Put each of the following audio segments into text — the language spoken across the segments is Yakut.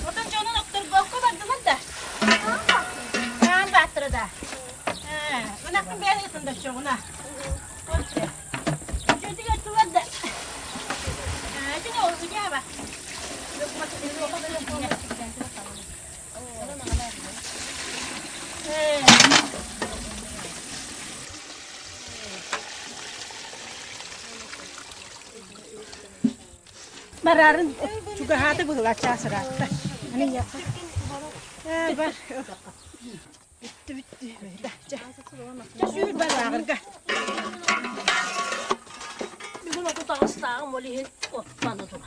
Отон дьонун охторбокко бардылар да. Аан бааттара да. Ынахпын бэйэн ыытын да чоҕуна. Дьүтүгэр тулар да. Итини ол ыйаaba. Барарын чугаһааты быһыла чаас ыраатта. Аны бар. Бүттү бүттү. Чэ. Чэ сүүр бар ааҕырга. Бүгүн оту таҕыстааҕым ол иһин оттон отума.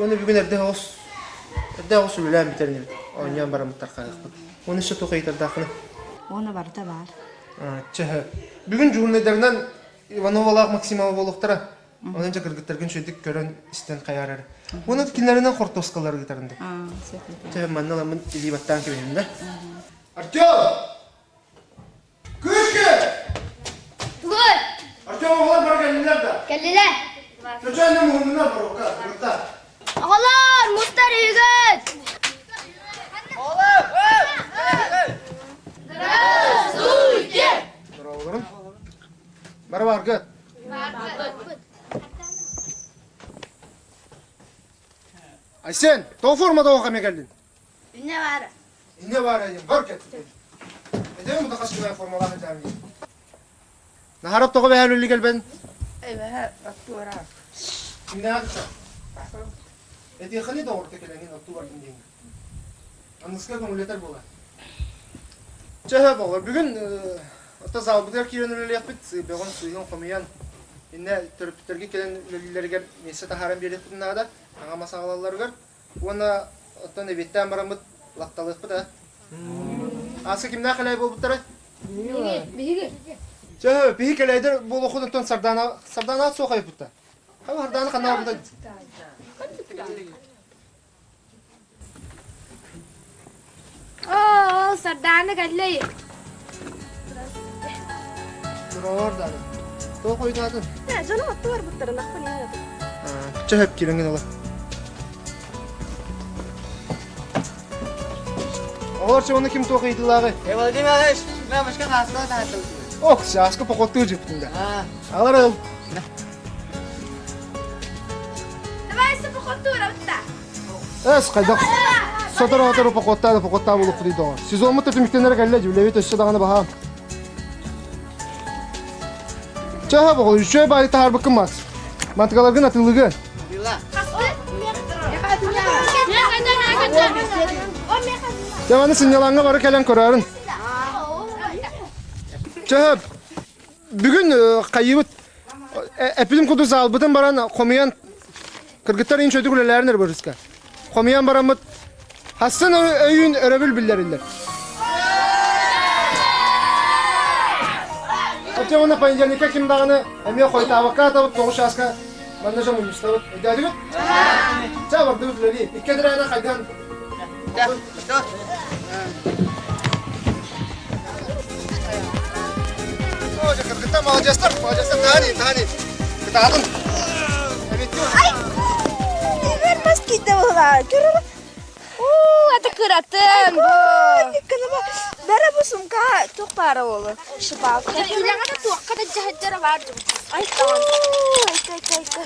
Уонна бүгүн эрдэ оҕус эрдэ оҕус үлэлээн бүтэрин эбит. Оонньоон бараммыт тарханыахпыт. Уонна еще туох ыйытардааххына? Уонна барыта баар. Чэ, бүгүн дьуһуннайдарынан Ивановалаах Максимова буолуохтара. Онон дьэ кыргыттаргын үчүгэйдик көрөн истэн хайаарар. Уонна кинилэринэн хортуоскалар ыытарын да. Чэ, манна ыламмын илии баттаан кэбиһим да. Артем! Кыыс Тугуй? Артем оҕолор бары кэллилэр да? Кэллилэр. Чочоонно муһуннулар боруокка, кыргыттар. Оҕолор, мустар үгүт! Оҕолор! Здравствуйте! Здороволорун. Бары баргыт. Айсен, тоҕо формада оҕо кэмэ кэллин? Инне баара. Инне баара диэн бар кэттин. Этем бу хас күнэ формалаах этээм диэн. Наһарап тоҕо бэһэл үлли кэлбэн? Эбэһэ оттуора. Кимнээх Этиэхэни доҕорто кэлэҥин оттуу бардым диэн. Аныска көҥүллэтэр буола. Чэ, болор. Бүгүн ото залбытыгар киирэн үлэлиэхпит, бөҕүн сыыһын хомуйан, иннэ төрөппүттэргэ кэлэн үлэлииллэригэр миэстэ таһааран биэриэхпитин наада, аҥа мас аҕалалларыгар. Уонна оттон эбиэттээн бараммыт латталыахпыт аа. Ааска кимнээх кэлээй буолбуттарай? Биһиги. Чэ, биһи кэлээйдэр буолуоххут оттон Сардаана Сардаана суох айыппытта. Хаба Сардаана ханна барбыта? Оо, Сардаана кэллэй. Туроор дааны. Тоох ойутаатын? Дьону отту барбыттарын ахпын иһин Чэ, хөп кирэҥин ыла. Оҕолор чэ уонна ким туох ыйытыылааҕый? Э, Владимир Иванович, мамочка хааскала таһаттабыт. Ох, сааскы походтуу дьиптин да. Аҕалар ыл. Давай походтуурабытта. Эс хайдах сотору-сотору походтаа да походтаа буолуохпутуй доҕор. Сезоммут да түмүктэнэрэ кэллэ, дьүлэбит өссө даҕаны баһаам. Чэ, оҕол, үчүгэй баайы таһаарбыккын Макс. Мантыкаларгын атыылыгын. Дьэ, маны сынньалаҥҥа бары кэлэн көрөөрүн. Чэ, бүгүн хайыыбыт эппитим курдук заалбытын баран хомуйан кыргыттар иин чөйдүк үлэлээрин өрбөрүскэ. Хомуйан бараммыт хассын өйүүн өрөбүл биллэриллэр. Оччо уонна понедельникка ким даҕаны эмиэ хойутаабакка атабыт тоҕус чааска манна дьон мунньустабыт. Өйдөөтүгүт? Чэ, бардыбыт үлэлии. Икки эдэрээне хайдан О, дьэ, кыргыттар маладьыастар, маладьыастар, таһан таһан Кытаатын. Мас киирдэ буолаа. Уу, это кыратын. Бэрэ бу сумка туох баара буолу? Шипалка. Үлэҕэ да туохха да дьаһайдара баар дьон. Айка, айка, айка, айка.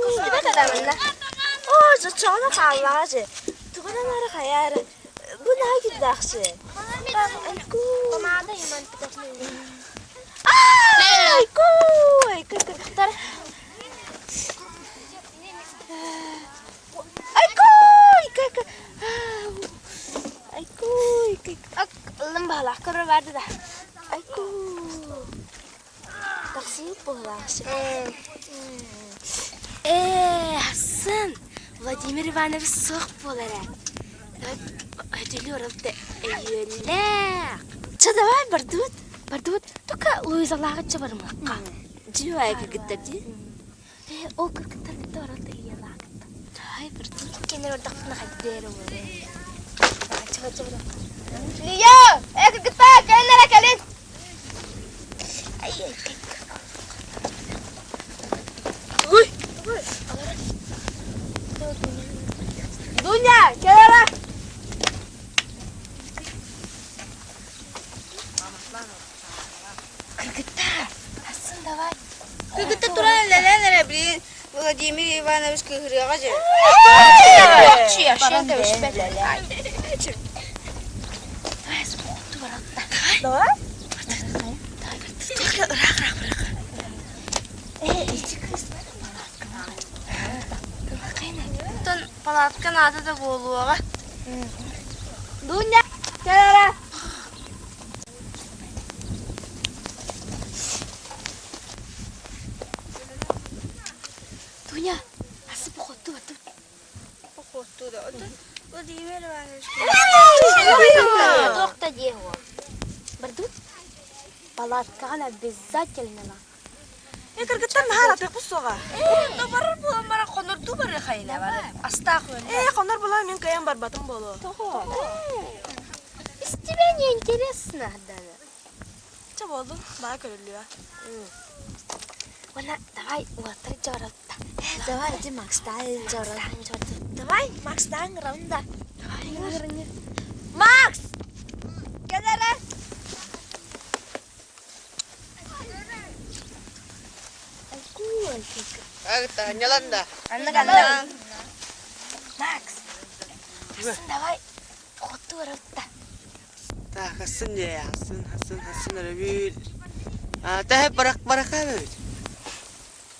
Көстүбэт адамынна. Оо, зачоҕуна хааллаҕа же. Тугунан ары хайаары. Бу наһаа кирдээхчи. Айку. Помада иман Айку, айку, айку. Айку, айку, айку. Айку, айку. Ыллым баһылаах көрөр барды да. Айку. Тахсыып быһылаахсы. Ээ, Хасан, Владимир Иванович суох буолар ээ. Өтөлү оралта өйүөллээх. Чэ, давай бардыбыт. Бардыбыт. Только Луизалааҕы чэ барымыахха. Дьиэ кыргыттар дии. Ээ, ол кыргыттар кытта оралта ийэлаах кытта. Давай бардыбыт. Кэннер ордахпына хайдыа эрэ буолуо. Чэ, чэ, Лия, ээ кыргыттар, кэлин эрэ кэлин. Дуня, кэл эрэ. Кыргыттар, Хасан давай. Кыргыттар туран үлэлээн эрэ, блин, Владимир Иванович кыыһырыаҕа дьэ. Давай. Оттон палатка наада да буолуоҕа. Дуня, кэл эрэ. Дуня, асы походту баттым. Походту да. Владимир Иванович. Туох да диэ уол. Бардыбыт? Палаткаҕын обязательно ма. Э, кыргыттар наһаа атыахпыт суоҕа. Барар буолан баран хонордуу барыа хайына бары. Астаах үөннэ. Э, хонор буолан мин кыайан барбатым буолуо. Тоҕо? Из тебя не интересно, Дана. Чэ буоллун, баа көрүллүө. Уонна давай уолаттары дьооролтта. Давай, иди Макстаан дьоорол. Давай, Макстаан ыҥырабын да. Давай, Макс! Кэл эрэ! Ньаланда. Макс, Хасан, давай, хоту баралта. Так, Хасан не, Хасан, Хасан, Хасан өрөбүл. А, тэһэ барак барака эбит.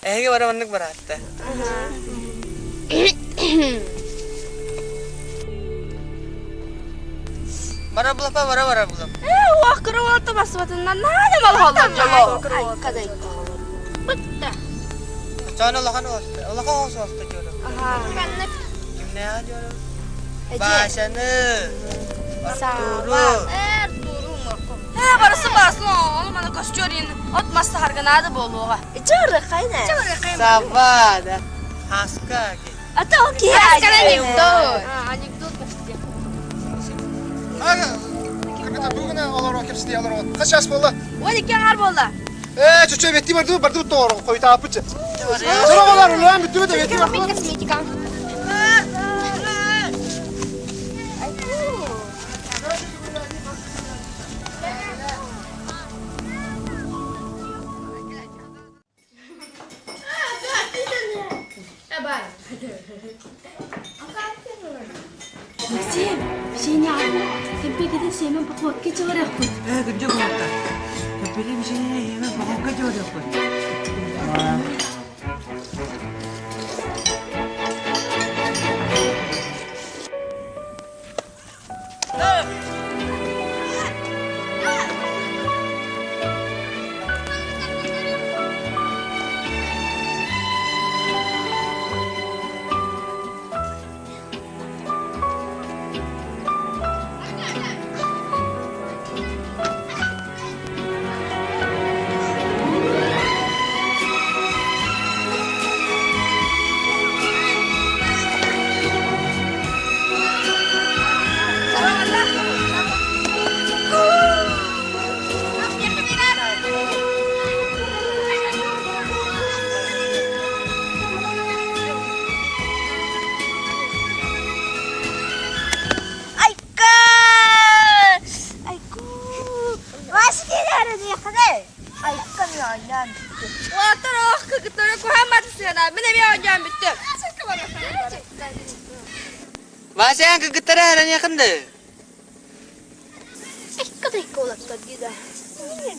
Эһиги бара маннык бараатта. Бара булапа, бара бара булап. Э, уох кыры басыбатынан наада малхоллар дьоло. Бытта. Чоон улахан уолта, улахан оҕус уолта дьоло. Кимнээҕэ дьоло? Баасаны, Артуру. Э, барысы басын, ону маны костюрин от мас саһарганаады буолуоҕа. Савва, да. Хаска. А то окей. Анекдот. Анекдот почти. Кыргыттар бүгүн олору кэпсэтии олору. Хас час буолла? 12 аҥар буолла. Ээ, чөчө бетти барды барды тоҕор хойутааппытчы. Чоро болар, улаан бүттүбүт эбетти барды. Косметика. Максим, Женя, кэмпиэкэтин сиэмэн походка чыгырыахпыт. Ээ, кырдьык уолта. Кэмпиэли Женя сиэмэн походка чыгырыахпыт. Айка! Айку! Айка оонньоон Уолаттар олох кыргыттары куһаан сыана мин эмиэ оонньоон бүттүм. Вася кыргыттары эрэниэхин да. Айка да уолаттар дии да.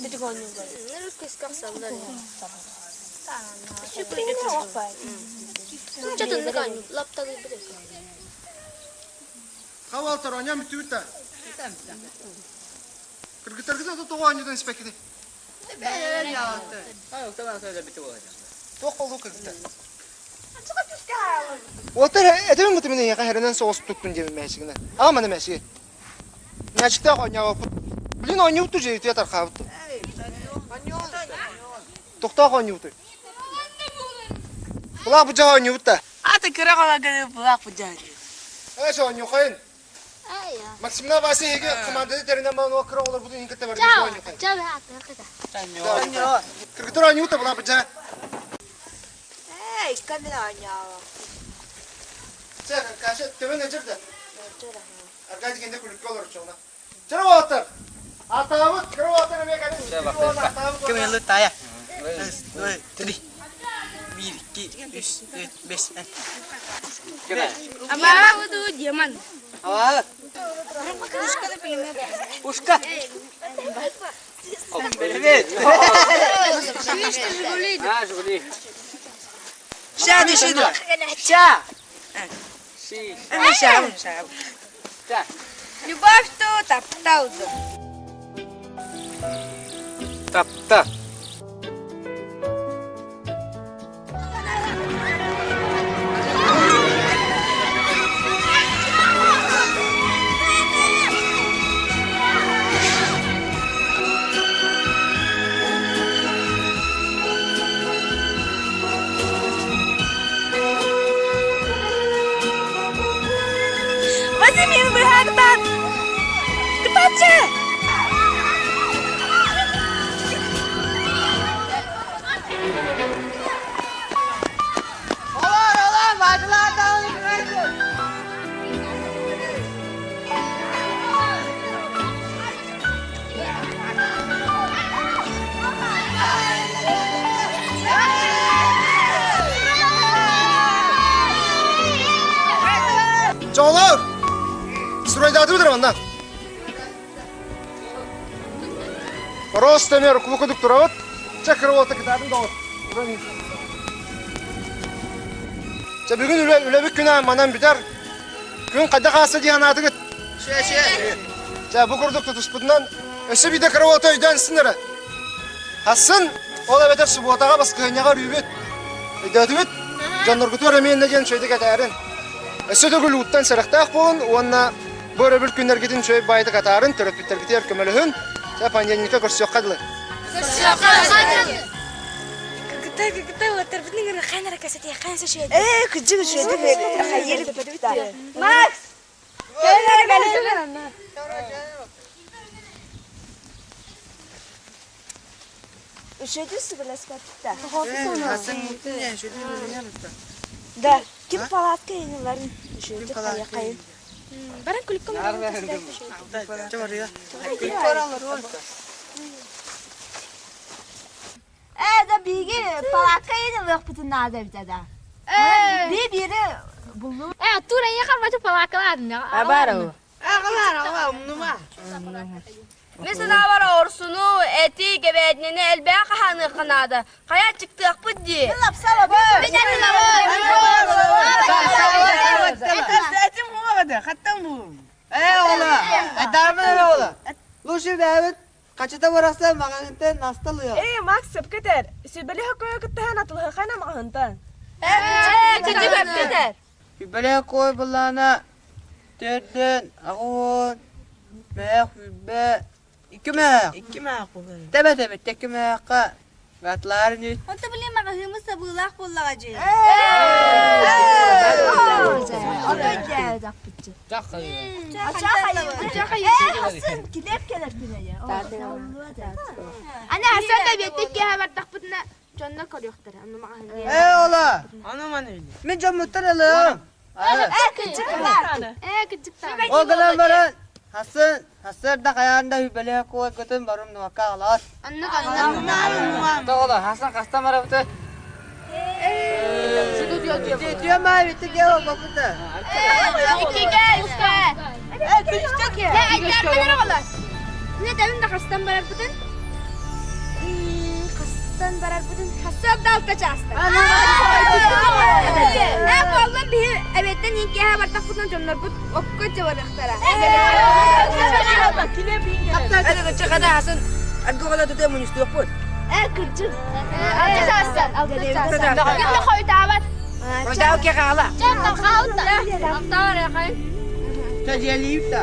Бүтүк оонньуулар. Чатыннык оонньуу лапталыйбыт Хавалтар оонньоон бүттүбүт да. Кыргыттаргыт ото тоҕо оонньуутун испэккитий? Туох болуу кыргыттар? Уолаттар этэмин буту мин эйиэхэ хэрэнэн соҕус туттун диэбин мээчигинэ. Аҕам маны мээчиги. Мээчиктээх оонньообоппут. Блин оонньуубут дьиэтигэр тархаабыт. Тохтоох оонньуубутуй. Былаах быдьа оонньуубут да. Аты кыра халаганы былаах быдьа. Эш оонньуухайын. Максимна Вася эһиги команданы тэринэн баран ол кыра оҕолорбутун иһин кытта барыгы оонньуухайын. Кыргыттар оонньуубут да былаах быдьа. Эй, камера оонньообо. Чэ, Каша, төбөн эдьэр да. Аркадий кэннэ күлүккэ олорчоҕуна. Чэ, уолаттар! Атаабыт, кыра уолаттар эмиэ кэлин. Атаабыт. Ким ылы тая. Раз, два, три. Биир, икки, үс, төрт, бес. Амара буду демон. Ава. Пушка. Привет. А, Жигули. Ща, дыши, Ща. Си. Ща, ща. Так. Любовь то тапталды. Тапта. Василий быһаактан! Кытаччы! Олар, олар, бacılar dağılın. Чоҕолоор! Стройдаатыбыт эрэ манна. Просто эмиэ рукулу кудук турабыт. Чэ, кыра уолта кытаатын доҕор. Чэ, бүгүн үлэ, үлэбит күнэ манан бүтэр. Күн хайдах ааста дии санаатыгыт? Шэ, шэ. Чэ, бу курдук тутуспутунан өссө биирдэ кыра уолта өйдөөн истин эрэ. Хассын, ол эбэтэр субуотаҕа баскыһыанньаҕа өрүүбүт. Өйдөөтүбүт? Дьонноргутугар эмиэ иннэ диэн үчүгэйдик этээрин. Өссө төгүл ууттан сэрэхтээх буолун уонна бу өрөбүл күннэргитин үчүгэй баайдык атаарын, төрөппүттэргитигэр көмөлөһүн. Чэ, понедельникка көрсүөххэ дылы. Кыргыттар, кыргыттар, уолаттарбытын ыҥыры хаан эрэ кэсэтиэх, хаан сашыа. Ээ, кырдьык үчүгэйдик хайыыр Макс! Үчүгэйдик сүбэлэспэппит Да, ким палатка иниларын үчүгэйдик хайа-хайын. Баран күлүккэ Ээ, да биһиги палатка инилыахпытын наада эбит да. Би Э, тура ехал бачы палакаларын. Абара. Агалар, ага, умнума. Мин санаабар оорсуну, эти, кэбээдинэни элбэх хаһааныахха наада. Хайа чыктыахпыт дии. Этим хуагады, хаттан бу. Э, ола. Этамын ола. Лучше бэбит Хачыта барахсан маҕаһыынтан асталыа. Ээ, Макс сөпкө этэр. Сүбэлэһэ көйө кыттыһан атылыһахайна маҕаһыынтан. Ээ, кырдьык сөпкө этэр. Сүбэлэһэ кой былаана төрдөн аҕуон мээх хүлбэ икки мээх. Икки мээх буолар. Тэбэ тэбэ икки мээххэ гатлаарын үт. Онто билим маҕаһыымы сабыылаах буоллаҕа дьи. Аны Хасан да биэттик киэһэ бардахпытына дьоннор көрүөхтэрэ. Аны маҕаһыыҥҥа. Ээ ола. Аны маны. Мин дьоммуттан ылыам. Ээ кырдьыктаах. Ол гынан баран Хасан Хасыр да хайаан да үбэлээх куойгутун барым нуокка аҕалаат. Оннук оннук. Тоҕоло Хасан хастан барабыты? Тиэмэ бити кео бопута. Иккигэ, үскэ. Дэ айдарбын оҕолор. Не дәвин да хастан барарбытын? Хастан барарбытын хассан да алта чаастар. Ээ буолла биһи эбиэттэн иҥкиэһэ бардахпытына дьоннорбут окко дьабарыахтара. Ээ кырдьык. Алта чаастан, алта чаастан. Ким да хойутаабат. Чэдьиэлиир да.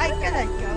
Айкан айкан.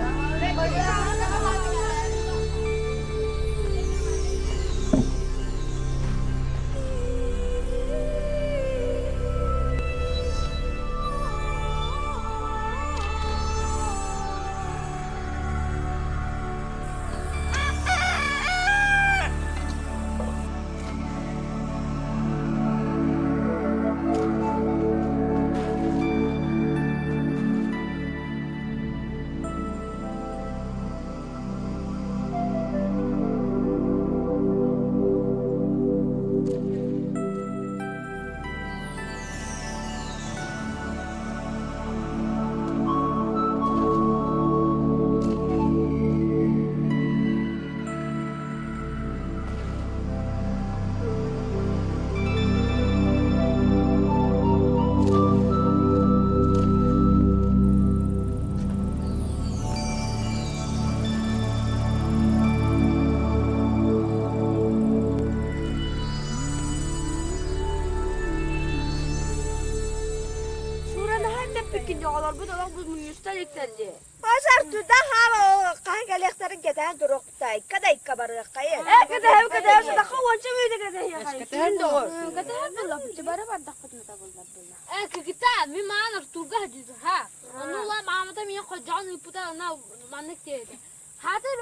Суранаһан дэппиккин оҕолорбут олох бу мунньустан иттэлли. Пожар туда хаала хаһан кэлиэхтэрин кэтээн туруохтай, кадайка барыаххайын. Ээ кэтэһэм кэтэһэм сатахха уонча мүнүүтэ кэтэһиэхэй. Кэтэһэн доҕор. Кэтэһэн буллахпыт бары бардахпытына табыллар буолла. Э, кыгыта, мин маан Артурга хадьыды, ха. Ону ула маамата миин ходьоҕон ыыппыта, ана маннык диэбитэ. Хатыр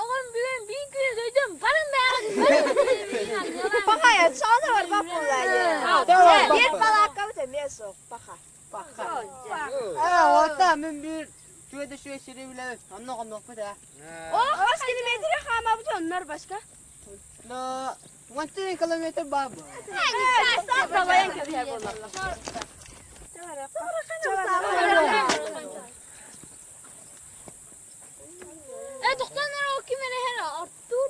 оҕом бүгүн биир күн өйдөм, барын бэҕин, барын. Паха я чаана бар баппулайы. Биир балааккабыт эмиэ суох, паха. Ээ, ота мин биир түөдэ сүө сири билэбин. Онно хоннуохпут ээ. О, хас километр хаамабыт оннор башка. Но 10 километр баар буо. Салайан кэбиһэр буолаллар. Э, тоқтан ара ким эрэ хера, Артур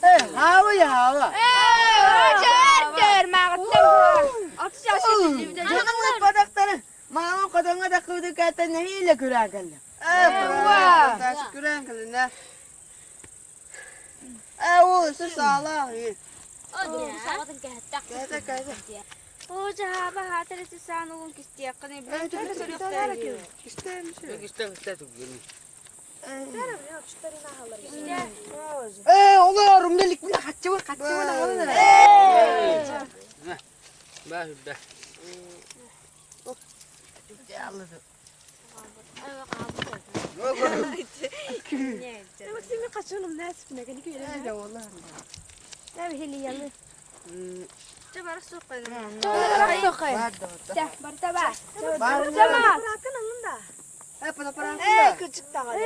Э, хаава я хаава. Э, Дьонум падактары маама хотоҥҥо таххыбыты кэттэн нэһиилэ күрээн кэллим. Э, күрээн кэллин ээ. Э, ол өссө саалаах үһү. Кэһэтэ, кэһэтэ. О, жаба хатыр саан угун кистиэххин Э, Э, олор умнелик биле хатчыбы, хатчыбы аҕалын эрэ. Баа хүббэ. Максим қачуным нәсіпіне кәне Э, والله. Ээ, кырдьык даҕаны.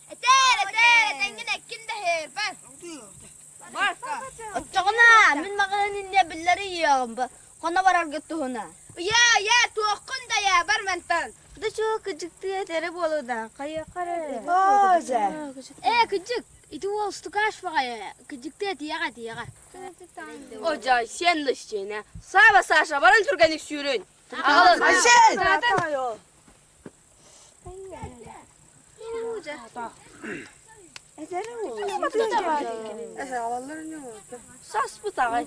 Этээр, этээр, этэҥҥин эккин дэһээр, бар. Оччоҕуна мин маҕаһыын инниэ биллэри ийиэҕим хоно бараргыт туһуна. Ыйаа, ыйаа, туоххун да ыйаа, бар мантан. Да чуо кыдьыктыы этэрэ буолуо да, хайыахха эрэ. Боже. Ээ, кыдьык, ити уол стукач баҕайы, кыдьыктыы этиэҕэ, этиэҕэ. Ожай, сен да иччиэнэ. Саба, Саша, баран түргэнник сүүрүн. Аҕалын. Саспыт аҕай.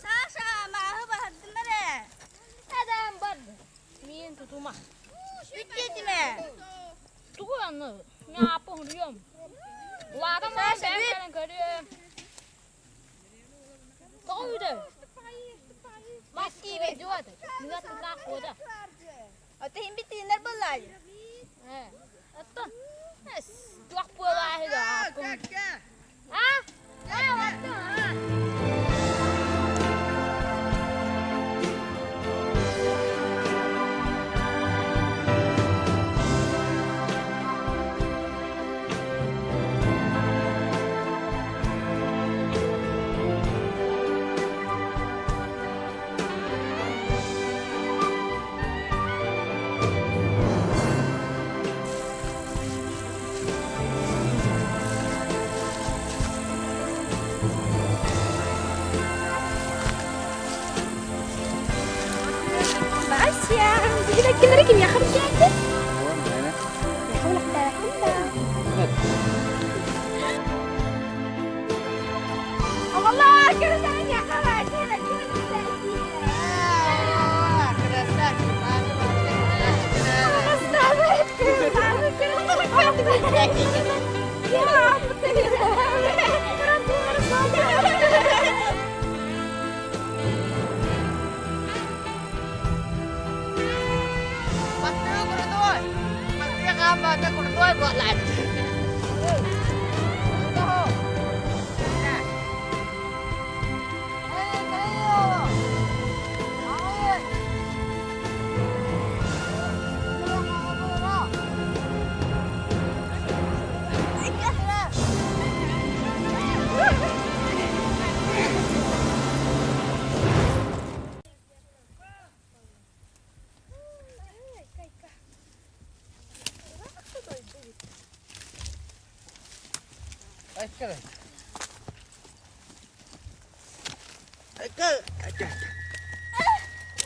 Саша, мааһы баһардым эрэ. Адам барды. Мин тутума. Бүттетиме. Тугу аны? Мен аппы хуруйом. Улаатан баран бэйэм кэлэн көрүөм. Тоҕо үтэ? Мас диэбит. Мүнэ тутаах буода. Ата иһин битииннэр буоллаайы. Э, оттон туох буолааһы да А? Э, оттон, а. Вася, бүгүн эккилери кимиэхэ бикээтин? Оҕолоор, көрүсэрин яха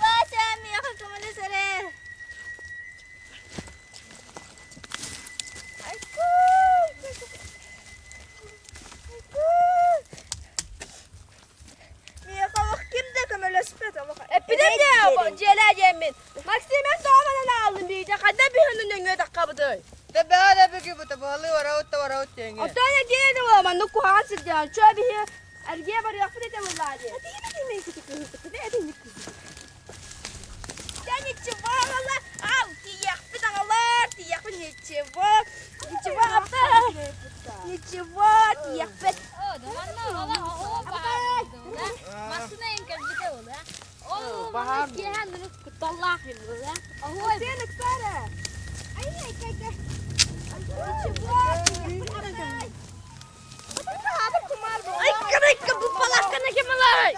Вася, миэхэ көмөлөс эрэ. таххабытай? Тэбэҕэ бүкү бу табалыы барабыт да барабыт диэҥҥэ. Оттон эдиэн уола маннык куһаҕан сирдээн чуо биһи эргиэ барыахпыт этэ буоллаа дии. Да ничего, аҕала, ау, тиийиэхпит аҕалар, тиийиэхпит ничего, ничего, ничего, тиийиэхпит. Массына эн кэлбитэ буолла. Ол киэһэ кутталлаах буолла. Сен ыксара. Ай, ай, ай, ай. Ничего, тиийиэхпит. Ай, кырыкка бу палатканы ким ылай?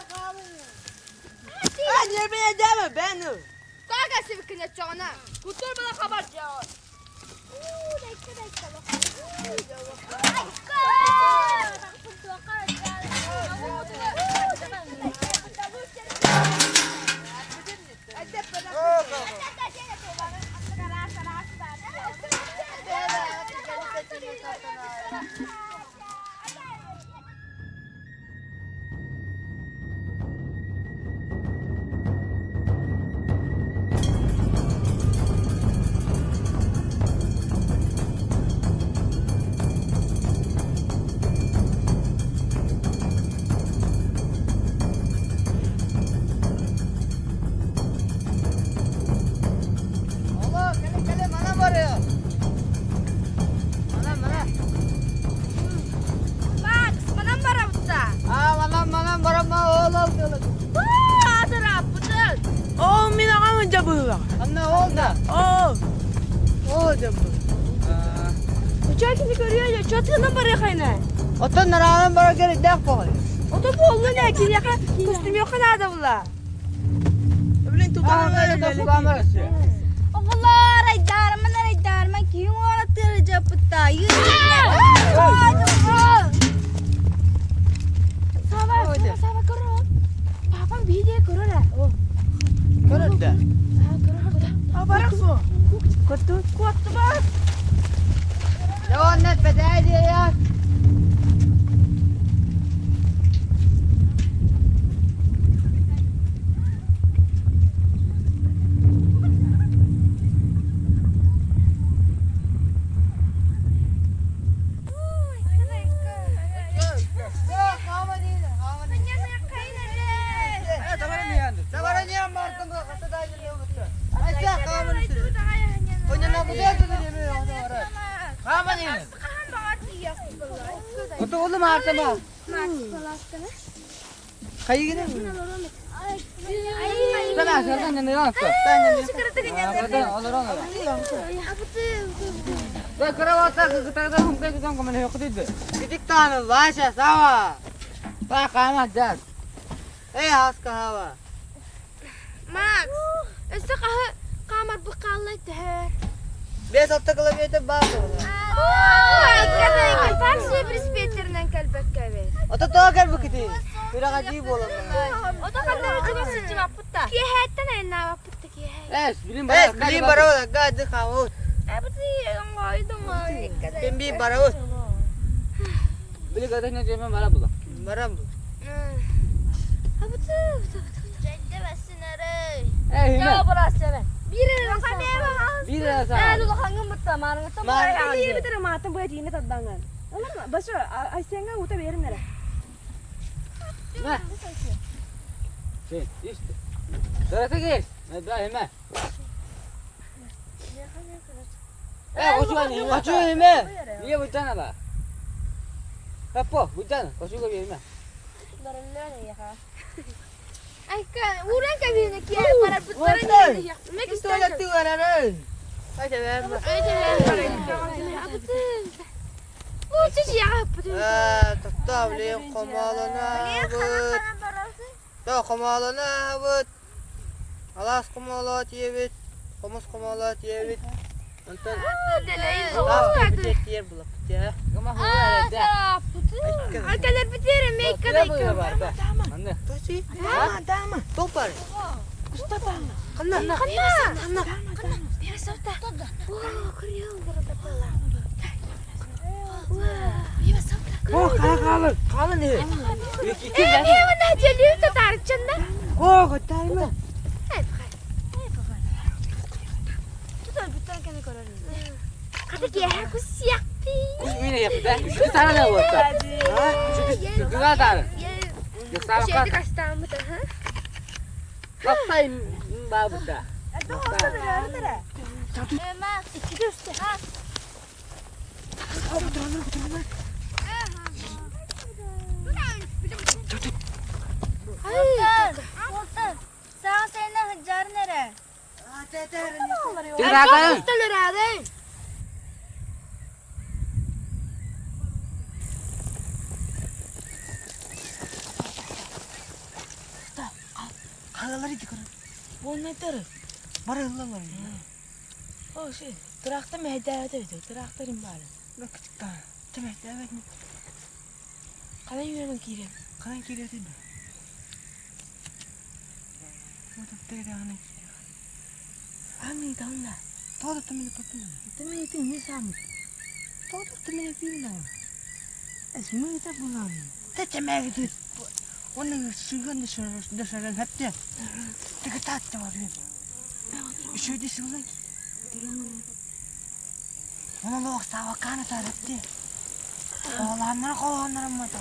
А, не меня дяма, бэну. Тага сибиккине чоҕуна, кутур бала хабар дьоҕор. Алло, кэлэ кэлэ мана барыа. Мана мана. Макс, манан барабытта. А, манан манан барама ол ол тылы. Атыраппытын. Оо, мин аҕам дьабыылаах. Анна ол да. Оо. Ол дьабы. Уча кини көрүө, чо тыынан барыахайна. Оттон нараанан барар кэрийдээх боҕой. Ото буолла нэ, киниэхэ көстүмүөххэ наада була. Блин, тутаан Оҕолоор, айдаарыман, айдаарыман, киһиҥ уола тыары дьаппытта. Сава, Сава, Сава, көрө. Папам видео көрөр ээ. Көрөр да. А барах су. Көттү. Куотtu ба? Дьэ, онно эппэтээ диэйэ. Вася, Сава! Эй, хаска хава! Макс, өссө хаһы хаамар бу хааллай төһөр. Бес алта километр бар буолла. Такси приспеттеринэн кэлбэккэбит. Ото тоо кэлбикити. Күрэҕэ дии буолан. Ото ханнары чугас сылдьыбаппыт да. Киэһээттэн айаннаабаппыт да киэһээ. Эс, билин барабыт, гады хамут. Эбити оҥойдуҥ Бимби барабыт. Барам. Абыты, Bir улахаҥҥын бутта маарыҥыттан Биир маатын бу этиини тардаңан. Олар башы айсенга ута берин эрэ. Кочу эме. Айка, ууран кэбиһинэ киэһэ барарбыттара Уотан. Мек Туола туарары. Айда бэр. Абыты. Бу чичи яҕаппыт. Аа, тохтоо билин комолонабыт. Тоо комолонабыт. Алаас комоло тиэбит. Хомус комоло тиэбит. Онтон таас кэбитиэр тиэр булаппыт я. Кэлэрбитиэр мейка дайка. Тоси. Дама, дама. Топар. Куста дама. Ханна. Ханна. О, хаалын. Хаалын э. Ээ, на делю татарчында. О, готайма. Тутар бүттен кene көрөр. Ата киэһэ кус сиэхпит. Кус мин эйэхпитэ. Үчүгэй таара да буолта. Үчүгэй таара. Үчүгэйдик астааммыт аха. Лаптай баабыта. Иккитэ үстэ. Саҕа сенна сылдьарын эрэ. Тыраатын. Хагалар ити көрө. Буоннайтары. Бары ыллалар. О, şey, тырахта мэһэйдээбэт эбит, тыраахтар им баары. Бакытыктаа. Тэмэйдээбэт. Ханан үөрэн киирэн? Ханан киирэтин? Тыраҕынан киирэ. Ами тална. Тоҕо да мені поппун. Ты ты не сам. Тоҕо да мені пиин. Эс мы это булан. Тэ чэмээги Оны сыган да шаран хатта. Тыгы таатта бар. Үшөйдө сыгылан. Оны лоқ саваканы таратты. Оğlanlara qoğlanlara mı da?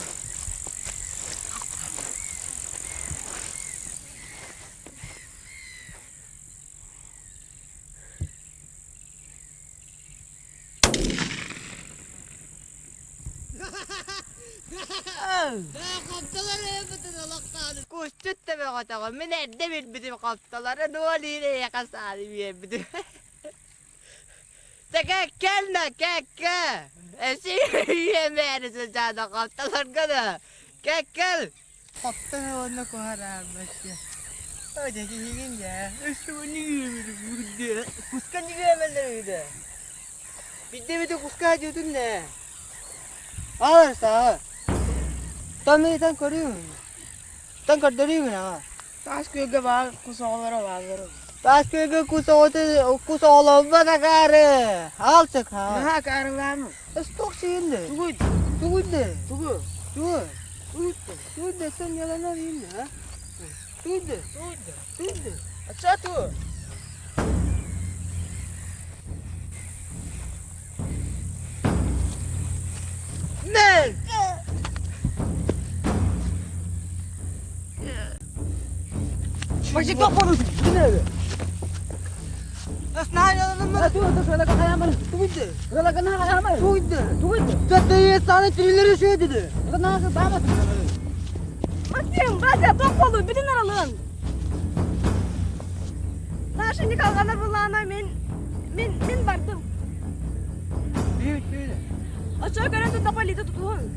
Кустут тэбэҕотоҕо мин эрдэ билбитим хоптолоро нуолиир эйэхэ саары биэрбитим. Тэкэ кэлнэ кэккэ эси үйэмээри сылдьаана хоптолорго да кэккэл Хоптон уонна куһараабатты. Ode киһигин дьэ. Өссө нигиэмили Куска нигиэмэллэр үдэ. Бидде бите куска дьүтүн нэ. Ал саа. Тан көрүм. Тан көрдөрүүм аа. Таас күөлгэ баар кус оҕолоро бааллар. Таас күөлгэ кус оҕото кус оҕолорбат акаары. Ал чак аа. Наһаа акаарылаама. Сток сиинде. Тугуй? Тугуйде. Тугу? Тугу? Тугуйде. Тугуйде sen yalan arayayım ha. Тугуйде. Тугуйде. Тугуйде. Ача ту. Ne? Бачи тоқ болу. Динэ. Асна yalanım mı? Ту ту шана каяма. Тугуйде. Гала гана каяма. Тугуйде. Тугуйде. Тәтәйе саны тирилери şey dedi. Гана бама. Максим, Вася, тоқ болу, бүтүн аралыгын. Наша не калгандар буллаана мен мен мен бардым. Büyük büyük. Очоо көрөн тутта полиция тутулун.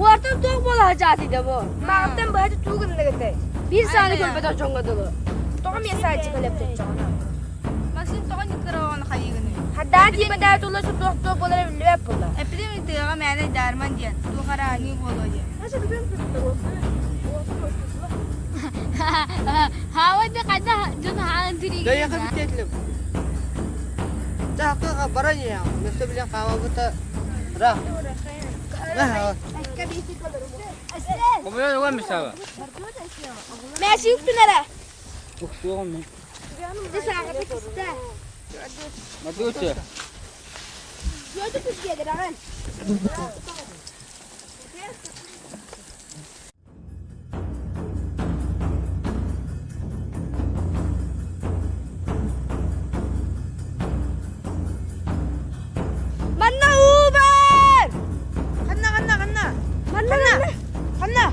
Уартан тоқ бола жаатыйда бу. Мағыттан быһачы туугуннагытай. Бир сааны көрбөтөх дьоҥҥо дылы. Тоҕо мен саачы кэлэп чоччоҕуна. Максим тоҕо никыраҕаны хайыгыны. Хаддаан тиимэдээ тулла су туох туох буолара биллибэт буолла. Эпидемия тыаҕа мээнэ даарман диэн, туох арааныы буолуо диэн. Наша бүгүн Хавады қайда дьон хаан тиригин. Да яха битетлим. Та баран ya. Mesela bilen kahvaltı ra. Ne? Комуян уган мисава. Мәши үктүнәрә. Туктуган мен. Дэ сааҕата киста. Мадуча. Жөтү күзгедер аған. Манна уу бар! Канна, канна, канна. Манна манна. Канна.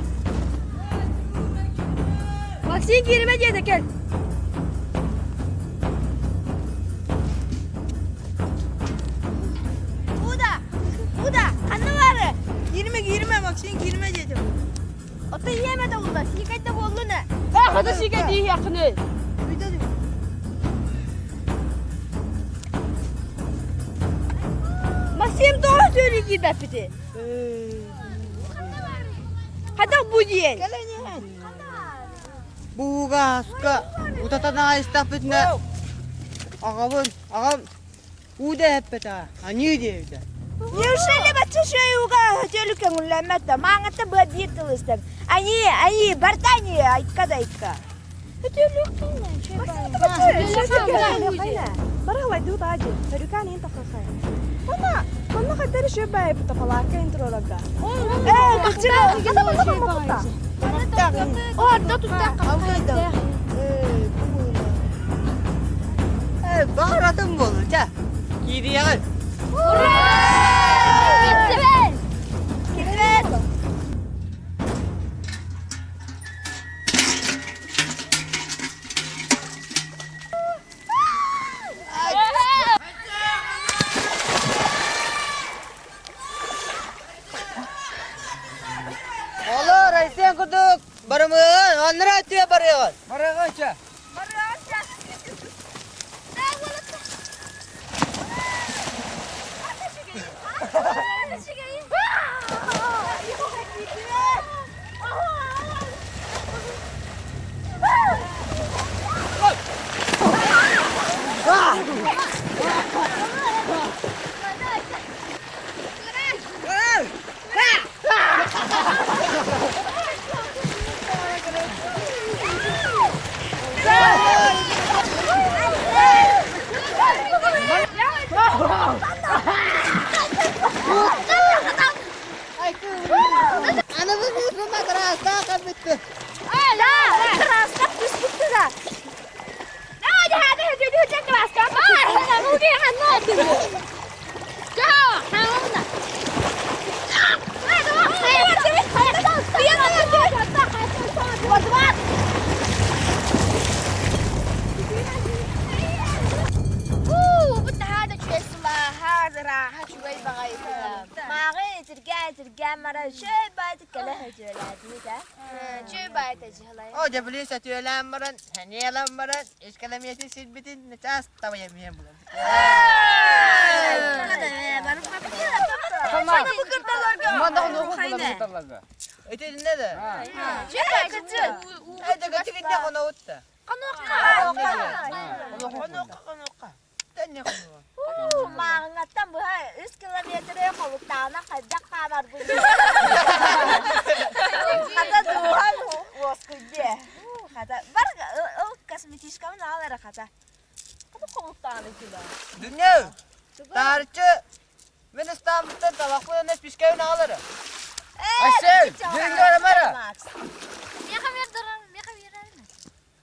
Максим киирмэ диэтэ кэл. Уда. Уда. Канна бары. Киирме, киирме, Максим киирме дедим. Ото иэмэ да улла, сиикайда буоллуна. Хата сиикай дии якыны. Үйдө дим. Максим тоҕо сөөлүү киирбэппити. Хата бу диэн. Бууга аска утатан аайыстахпытына аҕабын аҕам уу да эппэтэ аньыы диэбитэ. Неужели бачча шөйүүгэ хөтөлү көҥүллэммэт да мааҥатта быа биир тыл истэн аньыы аньыы барда аньыы айка да айка. Барахлайдыы таажы, төрүкаан ин тахсахай. Онна, онно хаттары шөп бай пута палака ин турорага. Ээ, кырчыга, хата манна маппа. Орда тустаах Э, Э, баҕаратын буолу, ча. Киириэҕин. Киирдибит! Кирбет. Олор, Айсен курдук барымыгын, оннура өттүгэр барыаҕын. Барыаҕын ча. Аны бу кыыспын кыраастаах кэлбитти. Кыраастаах түспүттү да. О, дьэ били сөтүөлээн баран, сэниэлэн баран, искэлэмиэтин сирбитин чаас табайа миэн булан. Итиннэ да. Эдэ кытыгынна хоноутта. Тэнне хонуга. Мааҕыҥҥаттан быһа үс километры холуктаҕына хайдах хаамарбын Хата дууһам уоскуйдуо. Хата бар ол косметичкабын аал эрэ хата. Хата холуктаҕына кило. Дүннү, таарыччы мин ыстааммыттан табахпын уонна спичкэбин аҕал эрэ. Айсен, дьиҥҥэ барамара.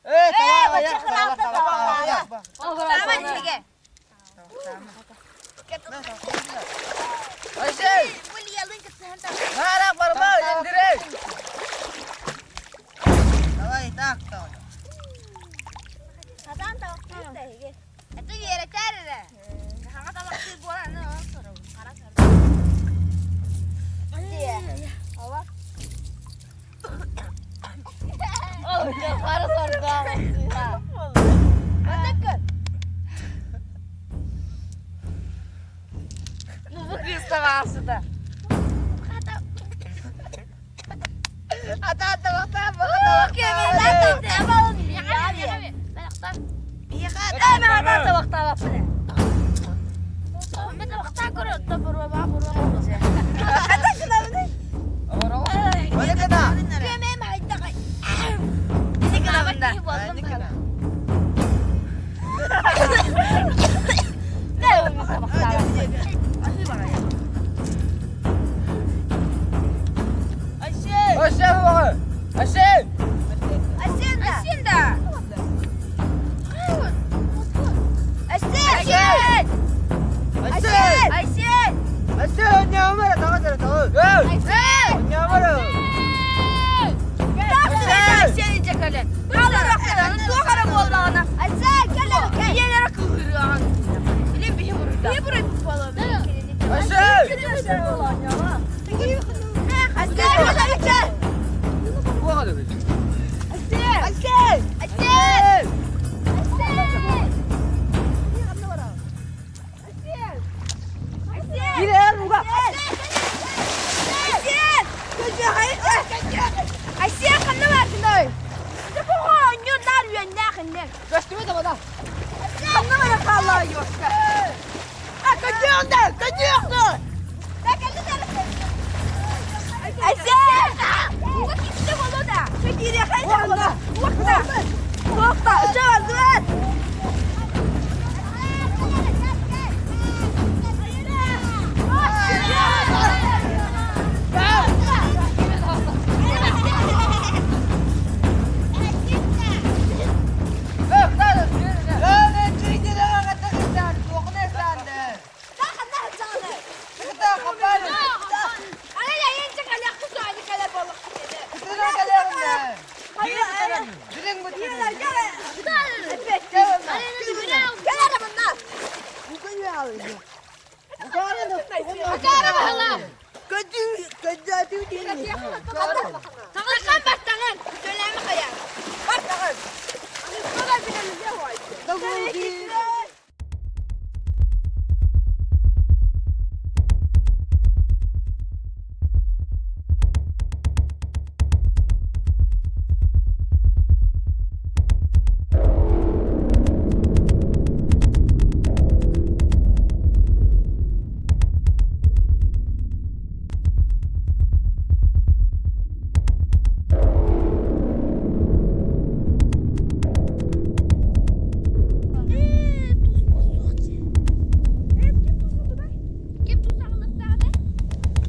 Э, Ээ, бачча кыраахта табахтаана. Айсен! Нарах барма, Андрей! Давай, так, давай. Хатан табахтыыр да эһиги. Это үөрэтэр эрэ. Хаҥа табахтыыр буолан аны ол сорабын. Хара сорабын. Ова.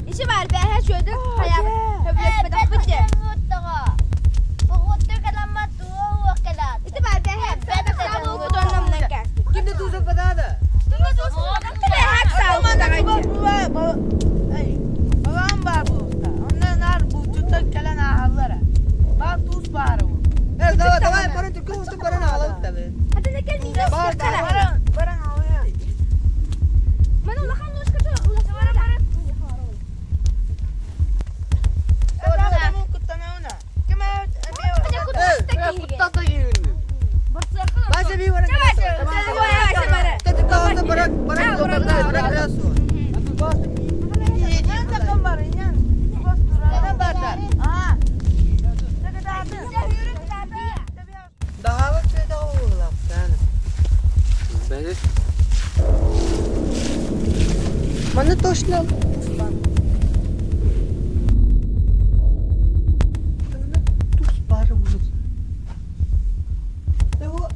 Иши бар бэһэ чүөдүк хайабыт хөблөспөтөхпүт дьэ. Ити бар бэһэ Кимде тууза бадада? Babam var burada. Ondan nar bu tutar kelen ağalara. Bak tuz var bu. Давай, давай, баран түркү уступ баран аҕалабыт да. Бар баран баран ağlaya. Манна точно Тус бары булur. Того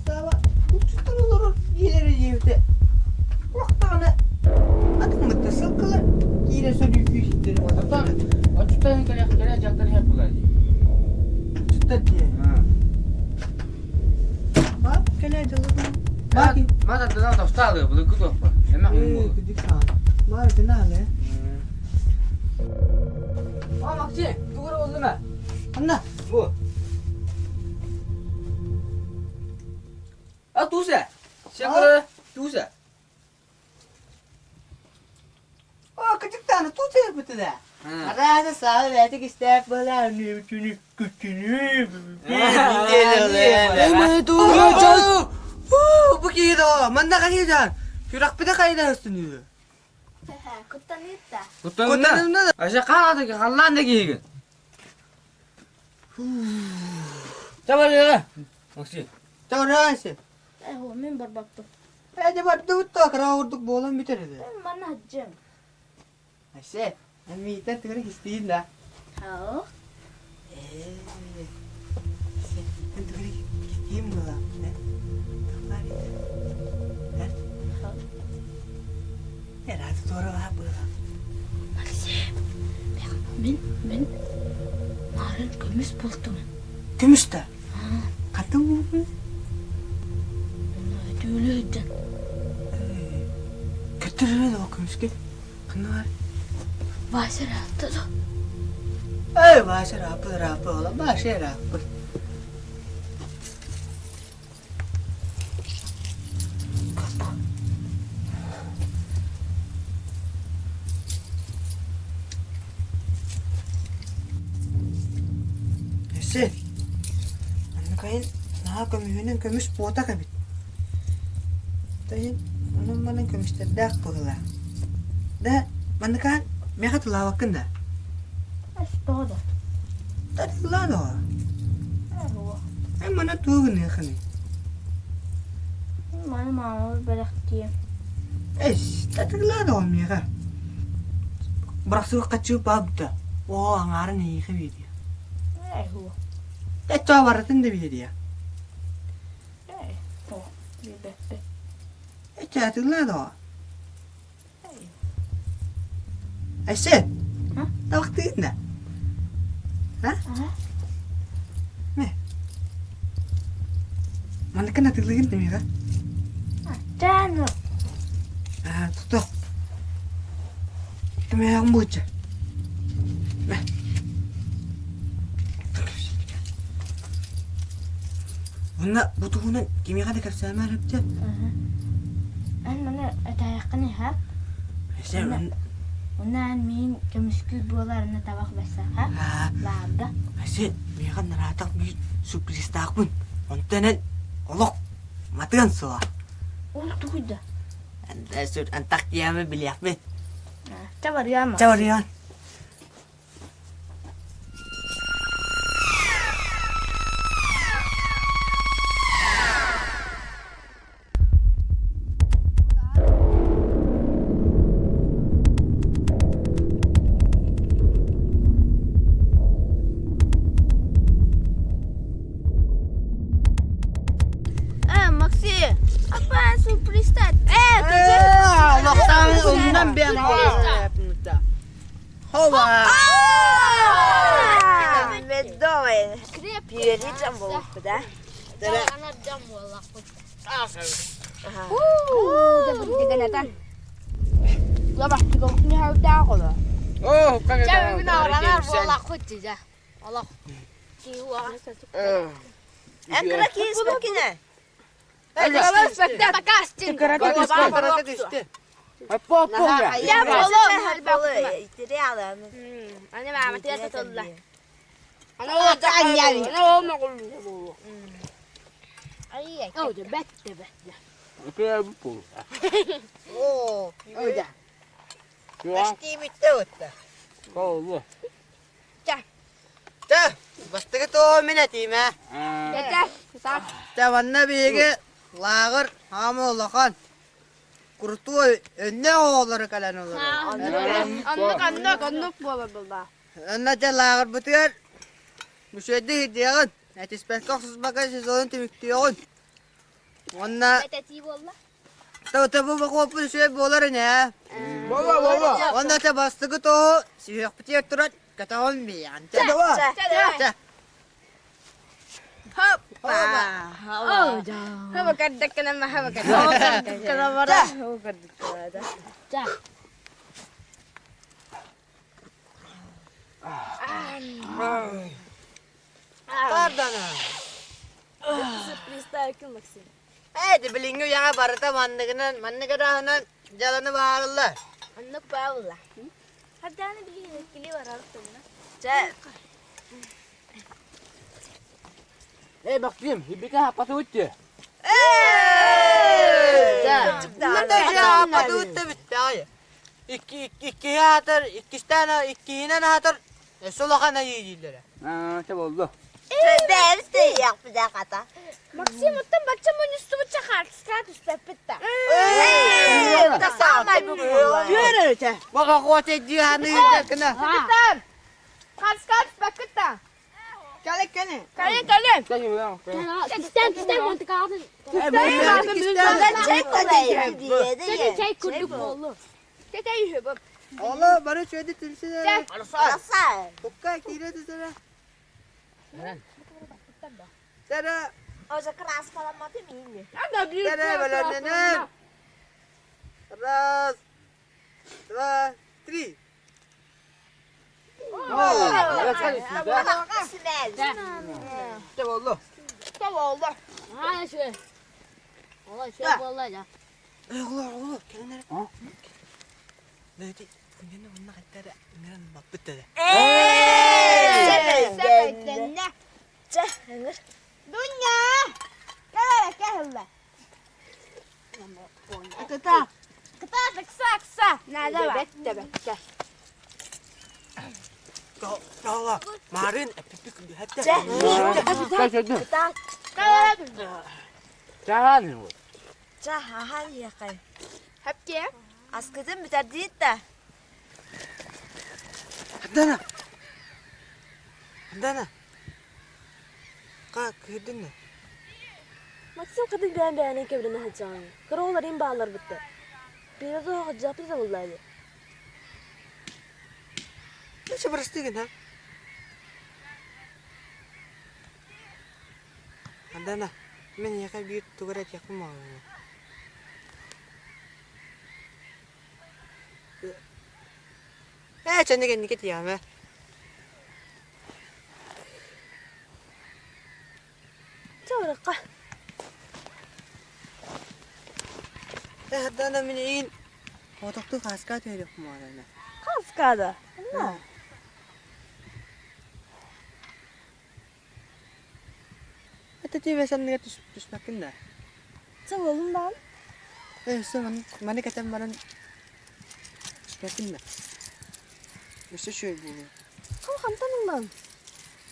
саба учтан олорор киилere диэбитэ. Улахтаҕына атыммытта сылкылар киирэ сөрүүкүү ситтэри Отчуттан кэлэ дьахтар иһэр буолар дии. Отчуттар дии. Бап кэлэ дьылыгын. Баки. Мата тынан тостаалы былыргы туохпа. Эмэх муҥ Баар тынаалы. О, Максим, тугура боллума? Анна. Бу. А туса. Сен туса. О, кытыктааны туса эрбитэ да. Арааса саалы бэйэтик истээк буолаа нүбүтүнү күчүнү. Бу киһи да манна хайыдан. Сүрэхпитэ хайда өстүнүү. Куттаныытта. Куттанна. Аша хаалааты халлаан да киһигин. Табар Максим. Табарасы. Эһо, мин барбаппын. Эде бардыбыт да кыра ордук буолан бүтэр эде. Манна хаджым. Айсе, амита тыгыр кистиин да. Хау. Э. Сен тыгыр кистиин була. Э, здорово было. Максим, мин мин нарын көмүс булдум. Көмүс да? Қатын болбу? Түүлүйден. Көтөрөр ол көмүскө. Канна бар? Вася раапты да. Эй, Вася раапы, раапы, ола, Вася раапы. Эссе, анныкайын наһаа көмүһүнэн көмүс буотах эбит. Тайын онон манан көмүстэрдээх быһыылаах. Да, манныкаан миэхэ тылаабаккын да? Тоҕо да? Тылаа доҕо. Эн мана тугу гыныаххыный? Маны маамабар бэлэхтиэм. Эс, татыглаа доҕо миэхэ. Бырахсыбыкка чыып баабыта. Оо, аҥаарын эйиэхэ биэриэ. Эһуо. Эччоо барытын да биэриэ. Ээ, оо, билбэппин. Эччээ атыылаа доо. Айсен, табахтыгын да? А? Мэ. Манныккын атыылыгын да миэхэ? Чааны. Аа, тото. Мээҕин буучча. Мэ. Уонна бу туһунан кимиэхэ да кэпсээмэ эрэптэ. Эн маны этээйэххин иһэ. Эсэ, Онно эн миин көмүскүүр буолар аны табах бэсэхэ лаарга. Эсэ, миэхэ нараатах биир сюрпризтаахпын. Онтон эн олох матыан суоҕа. Ол тугуй да? Антах диэмэ билиэхпин. Чэ барыам. Чэ барыам. Э, Максим, апа сюрприз Олохтон умнан биэн Хова! Медовый. Пиэритэн буолбут, да? Эн кыра киис букине. Чэ, бастакы туо мин этиим ээ. Чэ, манна биһиги лааҕыр хаама улахан курутуой өннөөх оҕолоро кэлэн олорор. Оннук, оннук, оннук буолар буолла. Онно дьэ лааҕырбытыгар үчүгэйдик иһдиэҕин, этиспэккэ охсуспакка сезонун түмүктүөҕүн. Уонна Этэтии буолла. Тобу бокуоппут үчүгэй буолар ини ээ. Буола, буола. Уонна те бастакы тоһу сүһүөхпүтүгэр туран көтөҕөн биэҕин. Чэ, чэ. Хаба кэрдэккэнэ хаба кэрдэккэнэ. Пардона. Сюрпризтаакын Максим. Ээ, билиҥҥи үйэҕэ барыта манныгынан, маннык ырааһынан дьаланы баарыллар. Оннук баалла. Хардааны билигин кили барар тумна. Чэ, Эй, Максим, ибика хаппатыбыт Хаппатыбыт да бүттэҕэй. Икки иккиһи аатар, иккистээн иккиһинэн аатар, өссө улахан айыы дииллэрэ. Аа, чэ боллу. бэйэбит да иһиэхпит ээ хата. Максим, оттон бачча мунньустубучча хаартыскаҕа түспэппит да. Саамай бүгүн. Баҕа хуота дьиһаны кына. Хаартыскаҕа түспэккит да. Кэлин кэлин. Кэлин кэлин. Кистэн кистэн монтикаҕын. Чэй курдук буоллу. Чэй үһү бу. Ола бары чөйдү түмсүнэ. Тукка киирэ түсэрэ. Сэрэ. Ожа краскаламматы миинни. Сэрэ бэлэмнэнэн. Раз, два, три. Чэ боллу. Чэ боллу. Аа, шö. Ола шö болла да. Оҕолор, оҕолор, кэлин эрэ. Бэти, күннэнэ онно хаттара ыҥыран баппыт да. Сэбэйдэннэ. Чэ, ыҥыр. Дуня! Кэлэрэ кэһиллэ. Кыта. Кыта, ыкса, ыкса. Надо ба. Тола, Марын, эппиппит күндүһэттэ. Кытаат. Чаҕаан вот. Чэ, аһаан иһиэххэй. Хэпке. Аскытын бүтэрдиит да. Дана. Дана. Ха, кыһырдын да. Максим кытын бэйэн бэйэнэн кэбирэнэ сылдьаҕын. Кыра оҕолорун бааллар бытта. Биирэ туох дьаппыт да буолла дии. Ничего простыгын, а? Андана, мин эйиэхэ биир тугу эрэ этиэхпин баҕарабын. Ээ, чэнник инники тиийэҕим ээ. Чэ, барыахха. Ээ, Ардана, мин эйигин оҕотохтуу хааскаа түһэриэхпин баҕарабын. Хааскаа да? Онно. Это тебе санныга түспэккин да? Чэ, буоллун даҕаны. Ээ, өссө маны кэтэн баран түспэккин да? Өссө үчүгэй буолуо. Ол хантан ыллаҥ?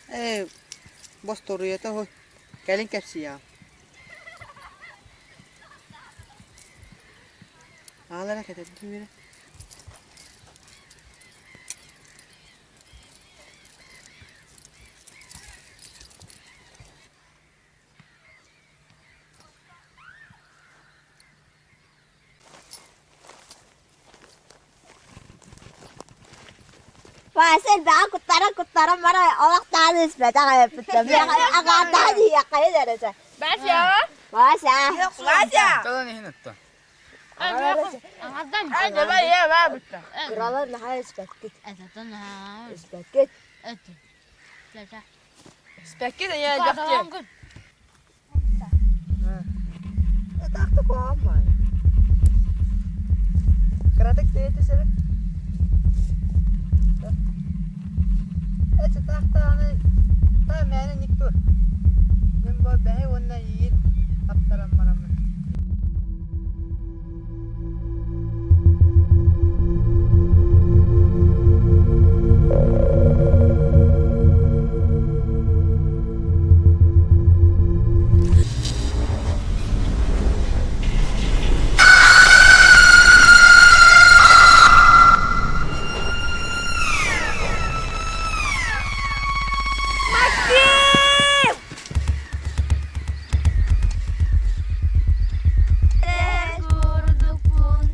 Ээ, босторуйата уһу. Кэлин кэпсиэҕим. Аалара кэтэрдим эрэ. Вася элбэҕи куттаран куттаран баран олох даҕаны испэтэх эбиппит. Агаатаан иһиэххэйин эрэ чэ. Вася! Вася! Вася! Талан иһин отто. Кыралар наһаа испэккит. Испэккит. Испэккит эйэ дьахтар. Этаахта куһаҕан баайа. Кыратык тыйа түсэбин. Эчи таахтааны таа мээнэ никто. Мин бу бэһи уонна иир таптаран бараммын. Максим! Курдукпун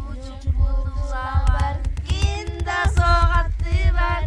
учугуллабар ким да суоҕаттыыбар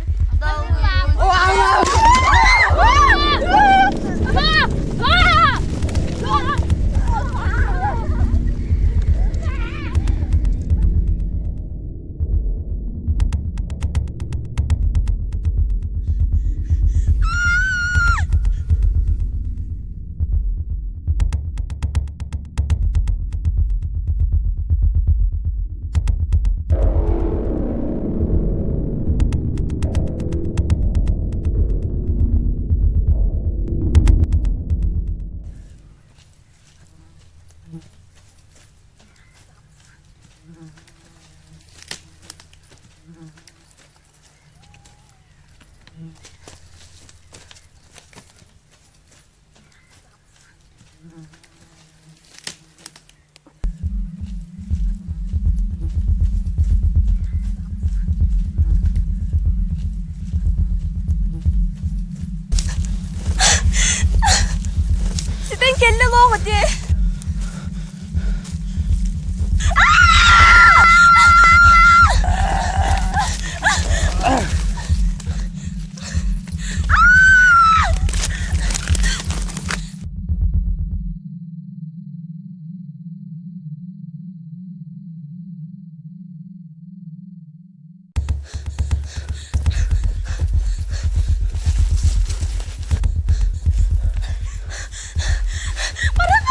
Ситэн кэллэ лоох ити. Баран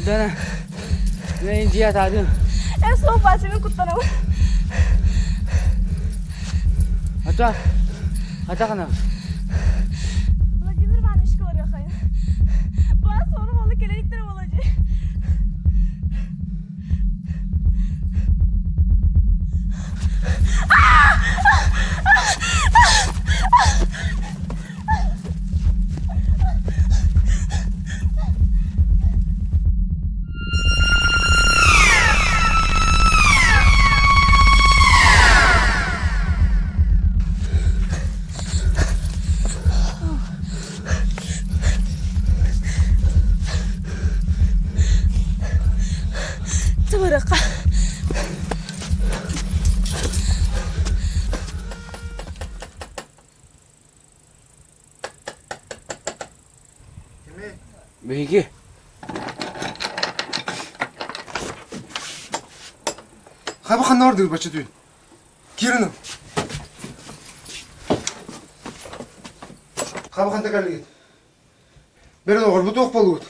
Ардана, мен дьиэ атаадым. Эн суох Вася, мин куттанабын. Ата, ата хана. Владимир Ивановичка барыахайын. Баа сорох олы келейттер болажы. Тыбырыка. Биһиги Хаба ханна бардыгыт бачча түүн? Киирин Хаба ханта кэллигит? Бэрин оҕорбут туох буолугут?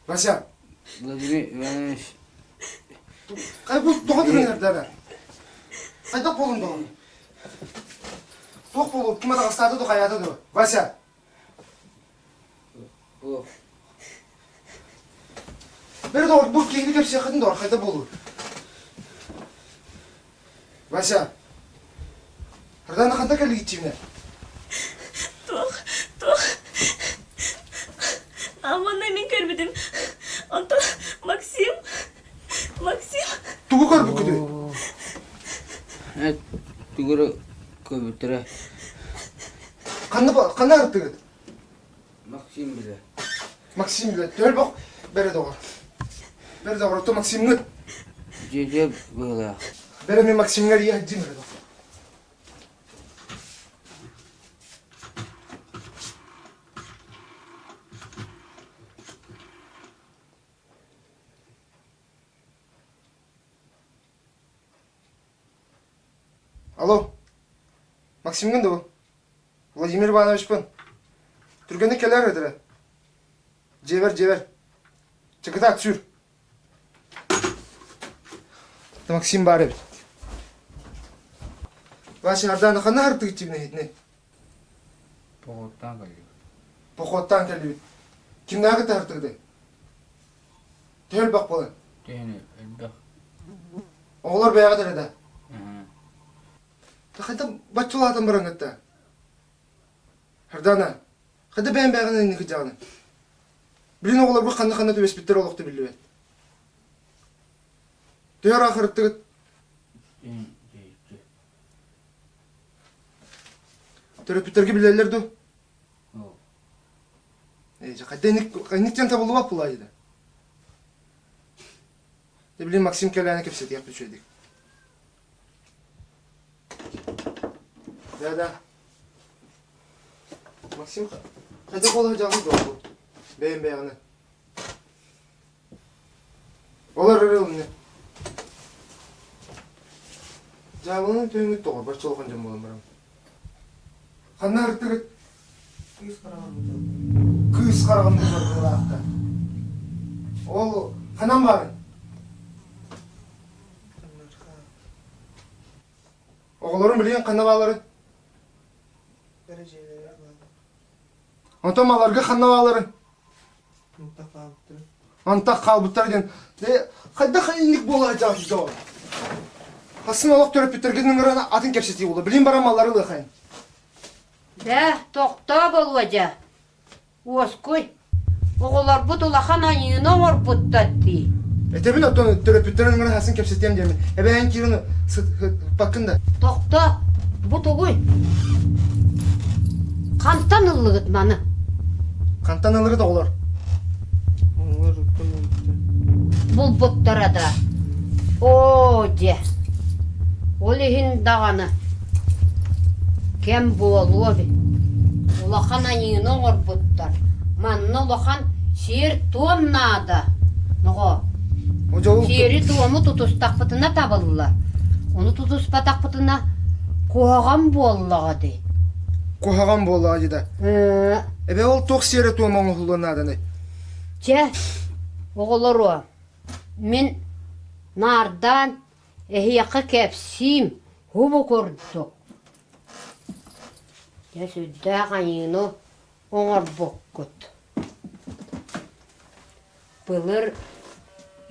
Вася. Владимир Иванович. Хай бу тоҕо түрүнэр дара? Хайдах буолун доҕор? Туох буолуут? Ким атаҕастаата ду хайаата ду? Вася. Бери доҕор, бу киһини кэпсиэххитин доҕор, хайда буолуут? Вася. Ардана ханта кэллигитчиинэ? Туох, туох. Амманна мин көрбүтүм. Онтон Максим, Максим. Тугу көрбүккүтүй? Эт тугу көрбүттэрэ. Ханна ханна ырыттыгыт? Максим билэ. Максим билэ. Төлбөх бэрэ доҕор. Бэрэ доҕор, то Максимҥыт. Дьиэ быһылаах. Бэрэ мен Максимҥа ийэ дьим бэрэ доҕор. Алло, Максимҥын дуо? Владимир Ивановичпын. Түргэнник кэлээр этэрэ. Дьиэбэр, дьиэбэр. Чыкытаат, сүр. Максим баар эбит. Вася, Ардана ханна хартыгытчыбын иһитини? Походтаан кэллибит. Походтаан кэллибит. Кимнээҕи таһыртыгытай? Төһө элбэх буолан? Төһөнү элбэх. Оҕолор бэйэҕит эрэ да? Хайда баччалаатан бараҥҥытта? Ардана, хайда бэйэм бэйэҕин инники дьаҕаны? Билин оҕолорго ханна-ханна түбэспиттэр олохто биллибэт. Төһө ыраах ырыттыгыт? Төрөппүттэргэ билэллэр дуу? Хайда инник диэн табыллыбат буолаа дии. Дэ билин Максим кэлээнэ кэпсэтиэх үчүгэйдик. Да, да. Максим, хайдах буола сылдьаҕын дуо? Бэйэм бэйэҕинэ. Олор ырылынны. Дьаабыланы төһөҥүт тоҕор баччалахан дьон буолан баран. Ханна ыртыгыт? Кыыс хараҕын бутар. Кыыс хараҕын бутар быһылаахта. Ол ханан баарын? Оҕолорум билигин ханна баалларын? Онтон маларга ханна баалларын? Антах хаалбыттар диэн. Хайдах инник буола сылдьаҕын Хасын олох төрөппүттэргин ыҥыран атын кэпсэтии буолла. Билин баран маллары ылыахайын. Бээ, тохтоо Болуодьа. Уоскуй, оҕолорбут улахан айыыны оҥорбуттар дии. Этэбин оттон төрөппүттэрин ыҥыран хасын кэпсэтиэм диэммин. Эбээн киирэн сыппаккын да. Тохтоо, бу тугуй? Хантан ыллыгыт маны? Хантан ыллыгыт оҕолор? Оҕолор булбуттар. Булбуттара да. Оо, дьэ. Ол иһин даҕаны кэм буолуо эбит. Улахан айыыны оҥорбуттар. Манна улахан сиэр-туом наада. Ноҕо, сиэри-туому тутустахпытына табыллар. Ону тутуспатахпытына куһаҕан буоллаҕа дии. Куһаҕан буоллаҕа дии да. Эбэ ол туох сиэрэ-туома оҥоһуллуон нааданый? Чэ, оҕолоруо, мин наардаан эһиэхэ кэпсиим һубу курдук. Дьэ сүрдээх айыыны оҥорбуккут. Былыр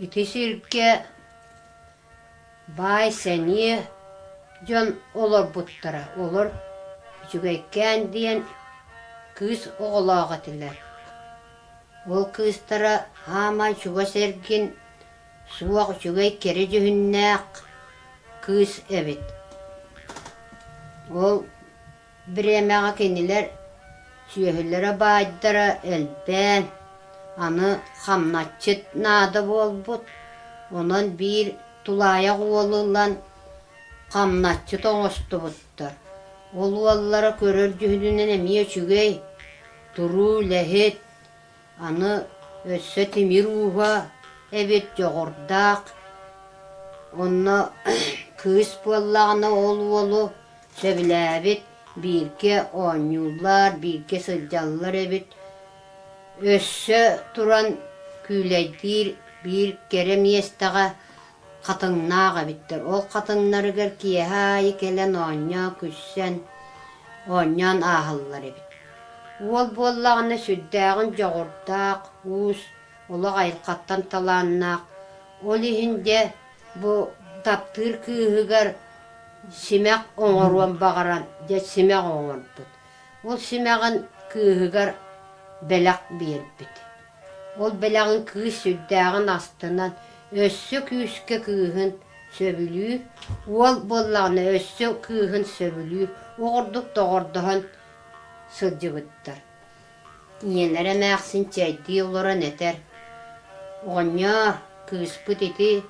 ити сиргэ баай сэниэ дьон олорбуттара. Олор Үчүгэйкээн диэн кыыс оҕолоох этилэр. Ол кыыстара хаамай чугас эргин суох үчүгэй кэрэ дьүһүннээх кыыс эбит. Ол бириэмэҕэ кинилэр сүөһүлэрэ баайдара элбээн, аны хамначчыт наада буолбут, онон биир тулаайах уолу ылан хамначчыт оҥостубуттар. Ол уоллара көрөр дьүһүнүнэн эмиэ үчүгэй, туруу үлэһит, аны өссө тимир ууһа эбит дьоҕурдаах. Онно кыыс буоллаҕына ол уолу Сөбүлээбит, бииргэ оонньууллар, бииргэ сылдьаллар эбит. Өссө туран күүлэйдиир биир кэрэ миэстэҕэ хатыҥнаах эбиттэр. Ол хатыҥнарыгар киэһэ аайы кэлэн оонньоон, күссэн, оонньоон ааһаллар эбит. Уол буоллаҕына сүрдээҕин дьоҕурдаах, уус, олох айылҕаттан талааннаах. Ол иһин дьэ бу таптыыр кыыһыгар симэх оҥоруон баҕаран дьэ симэх оҥорбут. Ол симэҕин кыыһыгар бэлэх биэрбит. Ол бэлэҕин кыыс сүрдээҕин астынан, өссө күүскэ кыыһын сөбүлүүр, уол буоллаҕына өссө кыыһын сөбүлүүр, оҕордук доҕордоһон сылдьыбыттар. Ийэлэрэ эмээхсин чэйдии олорон этэр: «Оҕонньоор, кыыспыт ити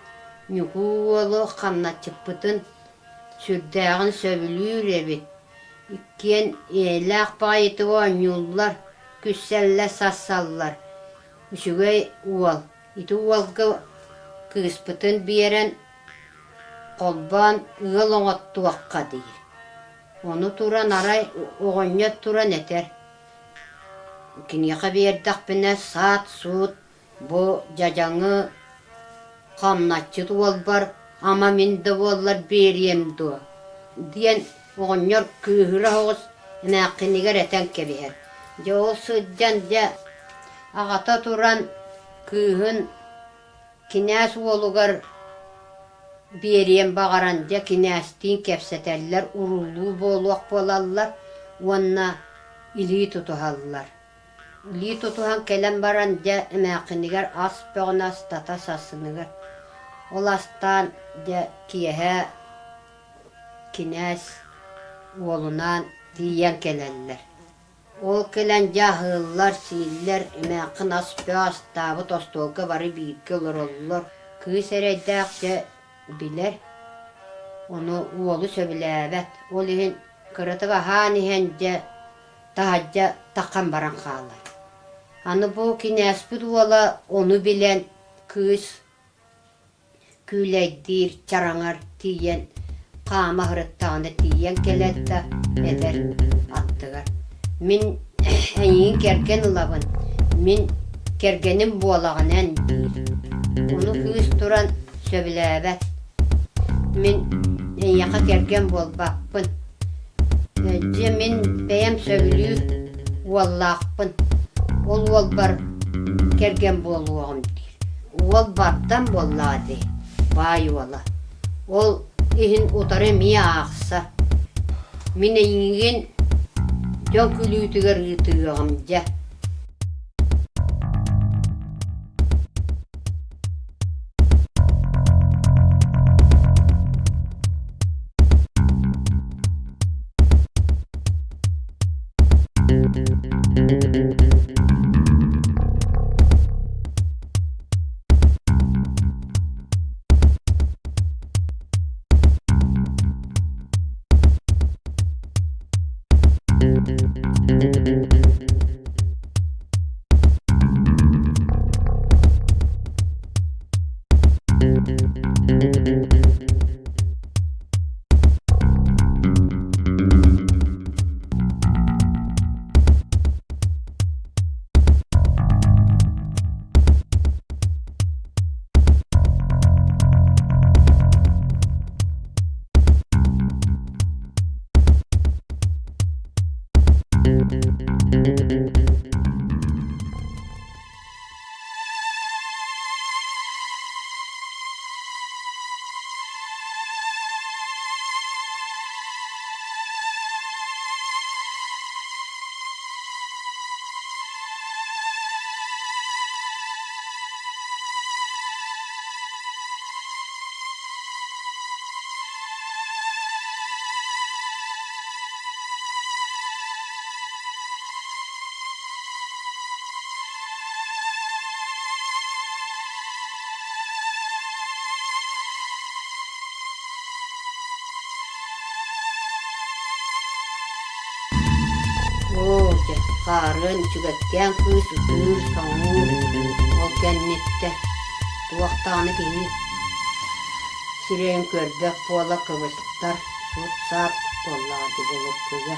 Ньукуу уолу хамначчыппытын сүрдээҕин сөбүлүүр эбит, иккиэн ийэлээх баҕайытык оонньууллар, күссэллэр, сассаллар. Үчүгэй уол, ити уолга кыыспытын биэрэн холбоон ыал оҥоттуохха» диир. Ону туран арай оҕонньор туран этэр: «Киниэхэ биэрдэхпинэ саат-суут бу дьадьаҥы хамначчыт уолбар ама мин да буоллар биэриэм дуо?» диэн оҕонньор кыыһыра соҕус эмээххинигэр этэн кэбиһэр. Дьэ ол сылдьан дьэ аҕата туран кыыһын Кинээс уолугар биэриэн баҕаран дьэ кинээстиин кэпсэтэллэр, уруулуу буолуох буолаллар уонна илии тутуһаллар. Илии тутуһан кэлэн баран дьэ эмээххинигэр ас бөҕөнү астата сарсыныгар. Ол астаан дьэ киэһэ кинээс уолунаан тиийэн кэлэллэр. Ол кэлэн дьэ аһыыллар, сииллэр, эмээххин ас бөҕө астаабыт остуолга бары бииргэ олороллор. Кыыс эрэйдээх дьэ билэр, ону уолу сөбүлээбэт. Ол иһин кыратык аһаан иһэн дьэ таһырдьа таххан баран хаалар. Аны бу кинээспит уола ону билэн кыыс күүлэйдиир чараҥар тиийэн хаама сырыттаҕына тиийэн кэлэт да этэр аттыгар «Мин эйигин кэргэн ылабын, мин кэргэним буолаҕын эн» диир. Ону кыыс туран сөбүлээбэт «Мин эйиэхэ кэргэн буолбаппын, дьэ мин бэйэм сөбүлүүр уоллаахпын, ол уолбар кэргэн буолуоҕум» диир. Уол бардам буоллаҕа дии, баай уола. Ол иһин утары эмиэ аахсар. Мин эйигин дьон күлүүтүгэр ыытыаҕым дьэ. Хаарыан үчүгэйкээн кыыс ытыыр-соҥуур, ол кэнниттэн туох даҕаны киһи сирэйин көрбөт буола кыбыстар, сут-саат буоллаҕа дии былыргыга.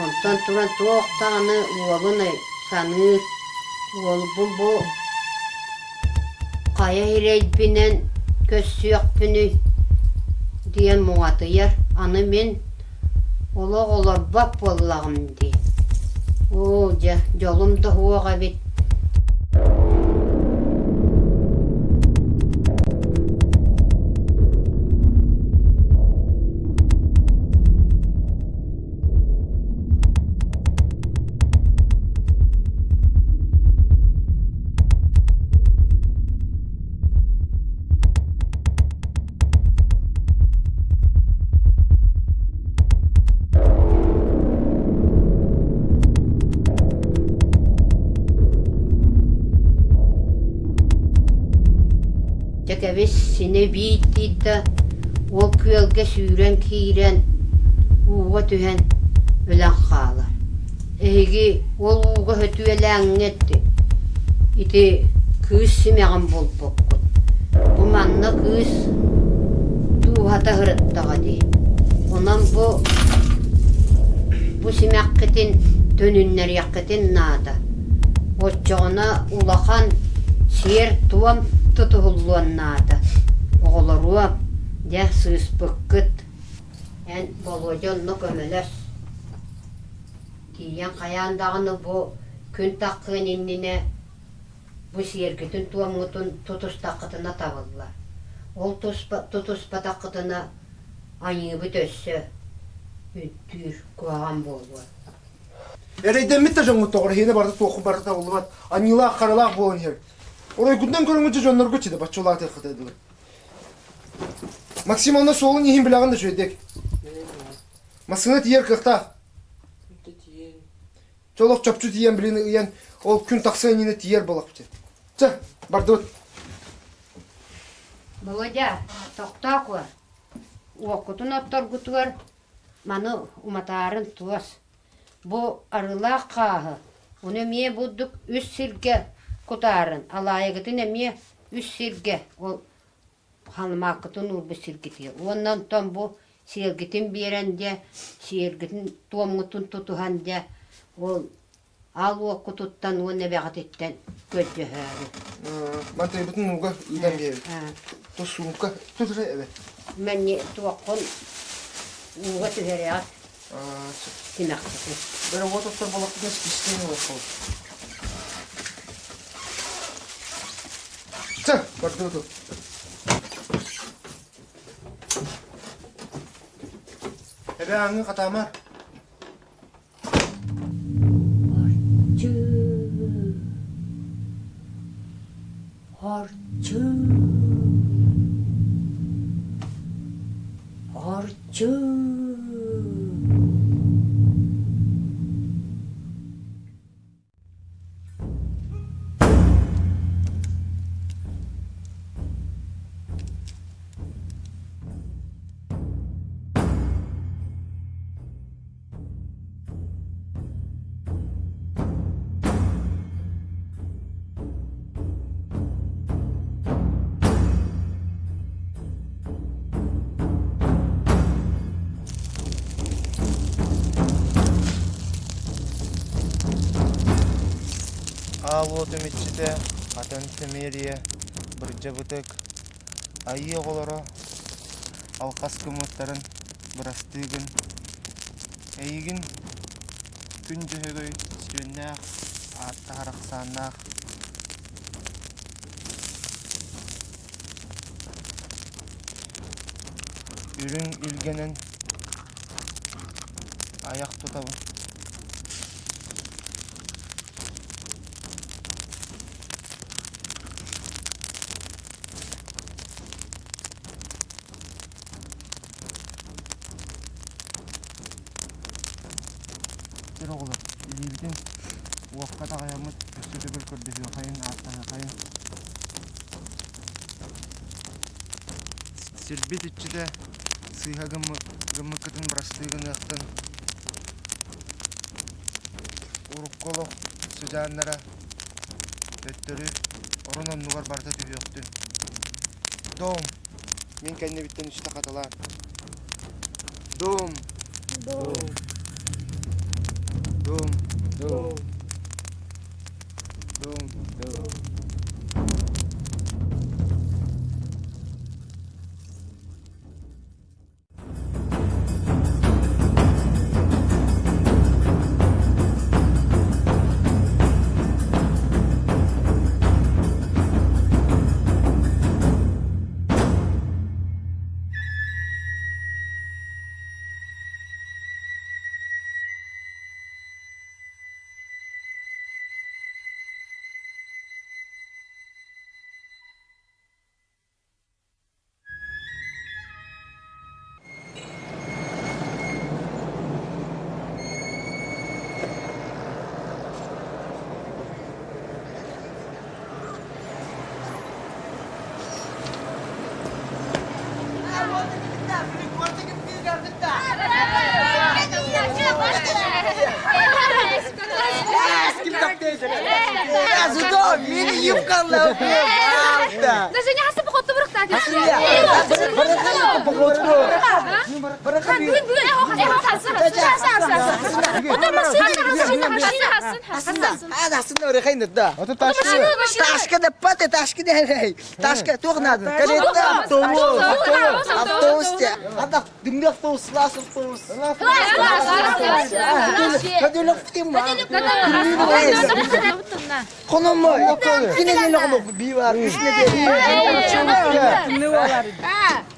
Онтон туран туох даҕаны уолун саныыр, уолбун бу хайа сирэйбинэн көрсүөхпүнүй диэн муҥатыйар. Аны мин Олох олорбот буоллаҕым дии. Оо, дьэ, дьолум да суох эбит. Дьэ кэбис, сини биир да ол күөлгэ сүүрэн киирэн ууга түһэн өлөн хаалар. Эһиги ол ууга сөтүөлээҥҥит ити кыыс симэҕин булбуккут. Бу манна кыыс дууһата сырыттаҕа дии. Онон бу бу симэххитин төнүннэриэххитин наада. Оччоҕуна улахан сиэр-туом тутуһуллуон наада. Оҕолоруом, дьэ сыыспыккыт. Эн, Болуодьа, онно көмөлөс. Тиийэн хайаан даҕаны бу күн таххыан иннинэ бу сиэргитин-туомҥутун тутустаххытына табыллар. Ол тутуспатаххытына айыыбыт өссө үрдүүр, куһаҕан буолуо. Эрэйдэммит да дьоҥҥут тоҕор иһиэнэ барыта туоххун барыта табыллыбат, аньыылаах-харалаах буолан иһэр. Оройгутунан көрөҥҥүт дьоннорго чида баччалаатыаххыта дылы. Максим онно суолун иһин билэҕин да үчүгэйдик. Массыына тиийэр кыахтаах. Чолох чопчу тиийэн билин ыйан ол күн тахсыан иннинэ тиийэр буолахпыт. Чэ, бардыбыт. Володя, тохтоо куо. Уоккутун отторгутугар маны уматаарын туос. Бу арыылаах хааһы, ону эмиэ бурдук үс сиргэ кутаарын, алаайыгытын эмиэ үс сиргэ ол халымааккытын уурбут сиргитигэр уонна онтон бу сиэлгитин биэрэн дьэ сиэргитин туомҥутун тутуһан дьэ ол аал уоккутуттан уонна эбэҕититтэн көрдөһөөрү. Мантайбытын ууга ыытан биэрэбит. Тус суумка тут эрэ эбэ. Мэнни туоххун ууга түһэрэҕит тимэххитин. Бөрө уот оттор болохпутун испистиэн олоххол. Чэ, бардыбыт. Эбэ ааҥҥы хатаама. Арчы, арчы, арчы. Аал уотум иччитэ, хатан Тэмиэрийэ, Бырдьабытык, Айыы оҕолоро алхас гыммыттарын бырастыы гын. Эйигин күн дьөһөгөй сүөннээх, ааттаһар ахсааннаах Үрүҥ илгэнэн айах тутабын. Сир оҕолор, илиибитин уокка таҕайаммыт өссө төгүл көрдөһүөххэйин, ааттаһыаххайын. Сирбит иччитэ сыыһа гыммыккытын бырастыы гыныахтын. Урукку олох сыдьааннара төттөрү орун оннугар барыта түһүөхтүн. Дом! Мин кэннибиттэн үстэ хатылаан. Дом! Дом! Дом! Дом! Дом! Дом! Ташка да паты, ташка да Ташка туох наада? Карета, автобус, автобус те. Ата дымды автобус, лас автобус. Хономой. Кине не лохмо бивар, үсне де.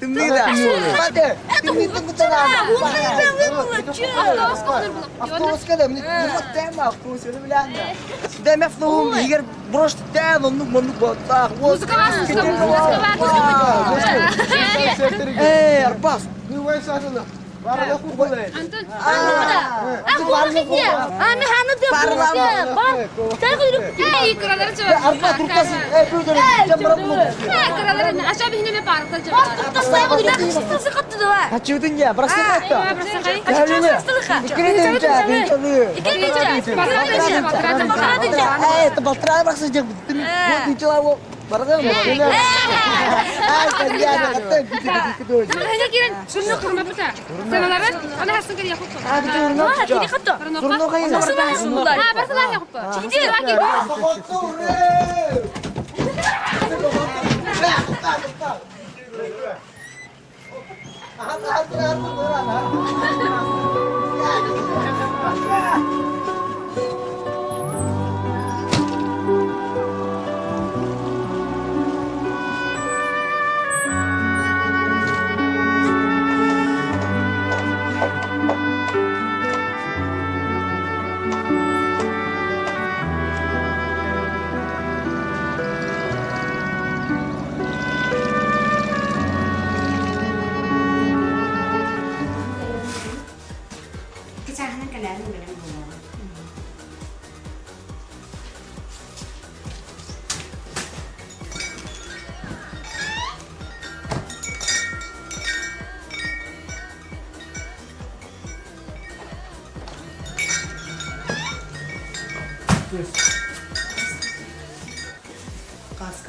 Тымныда. Паты, тымны тымны Автобуска да, тема автобус, Дәмә автобус, егер брош тән, оннук моннук баттах. Музыка бар, музыка бар. Эй, Арбас.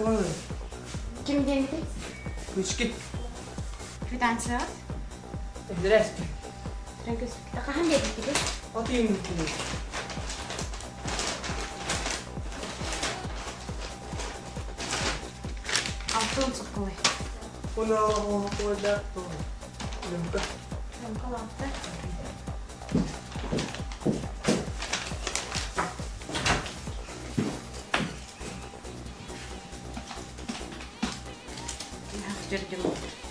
Антон, Ким диэбитий? Күчкит. Квитанция. Здрасте. Хаһан биэрбиккитий? Отуйун Алтын соккулай. Уна ола Лымка. Лымка лапта. Жүрдүм.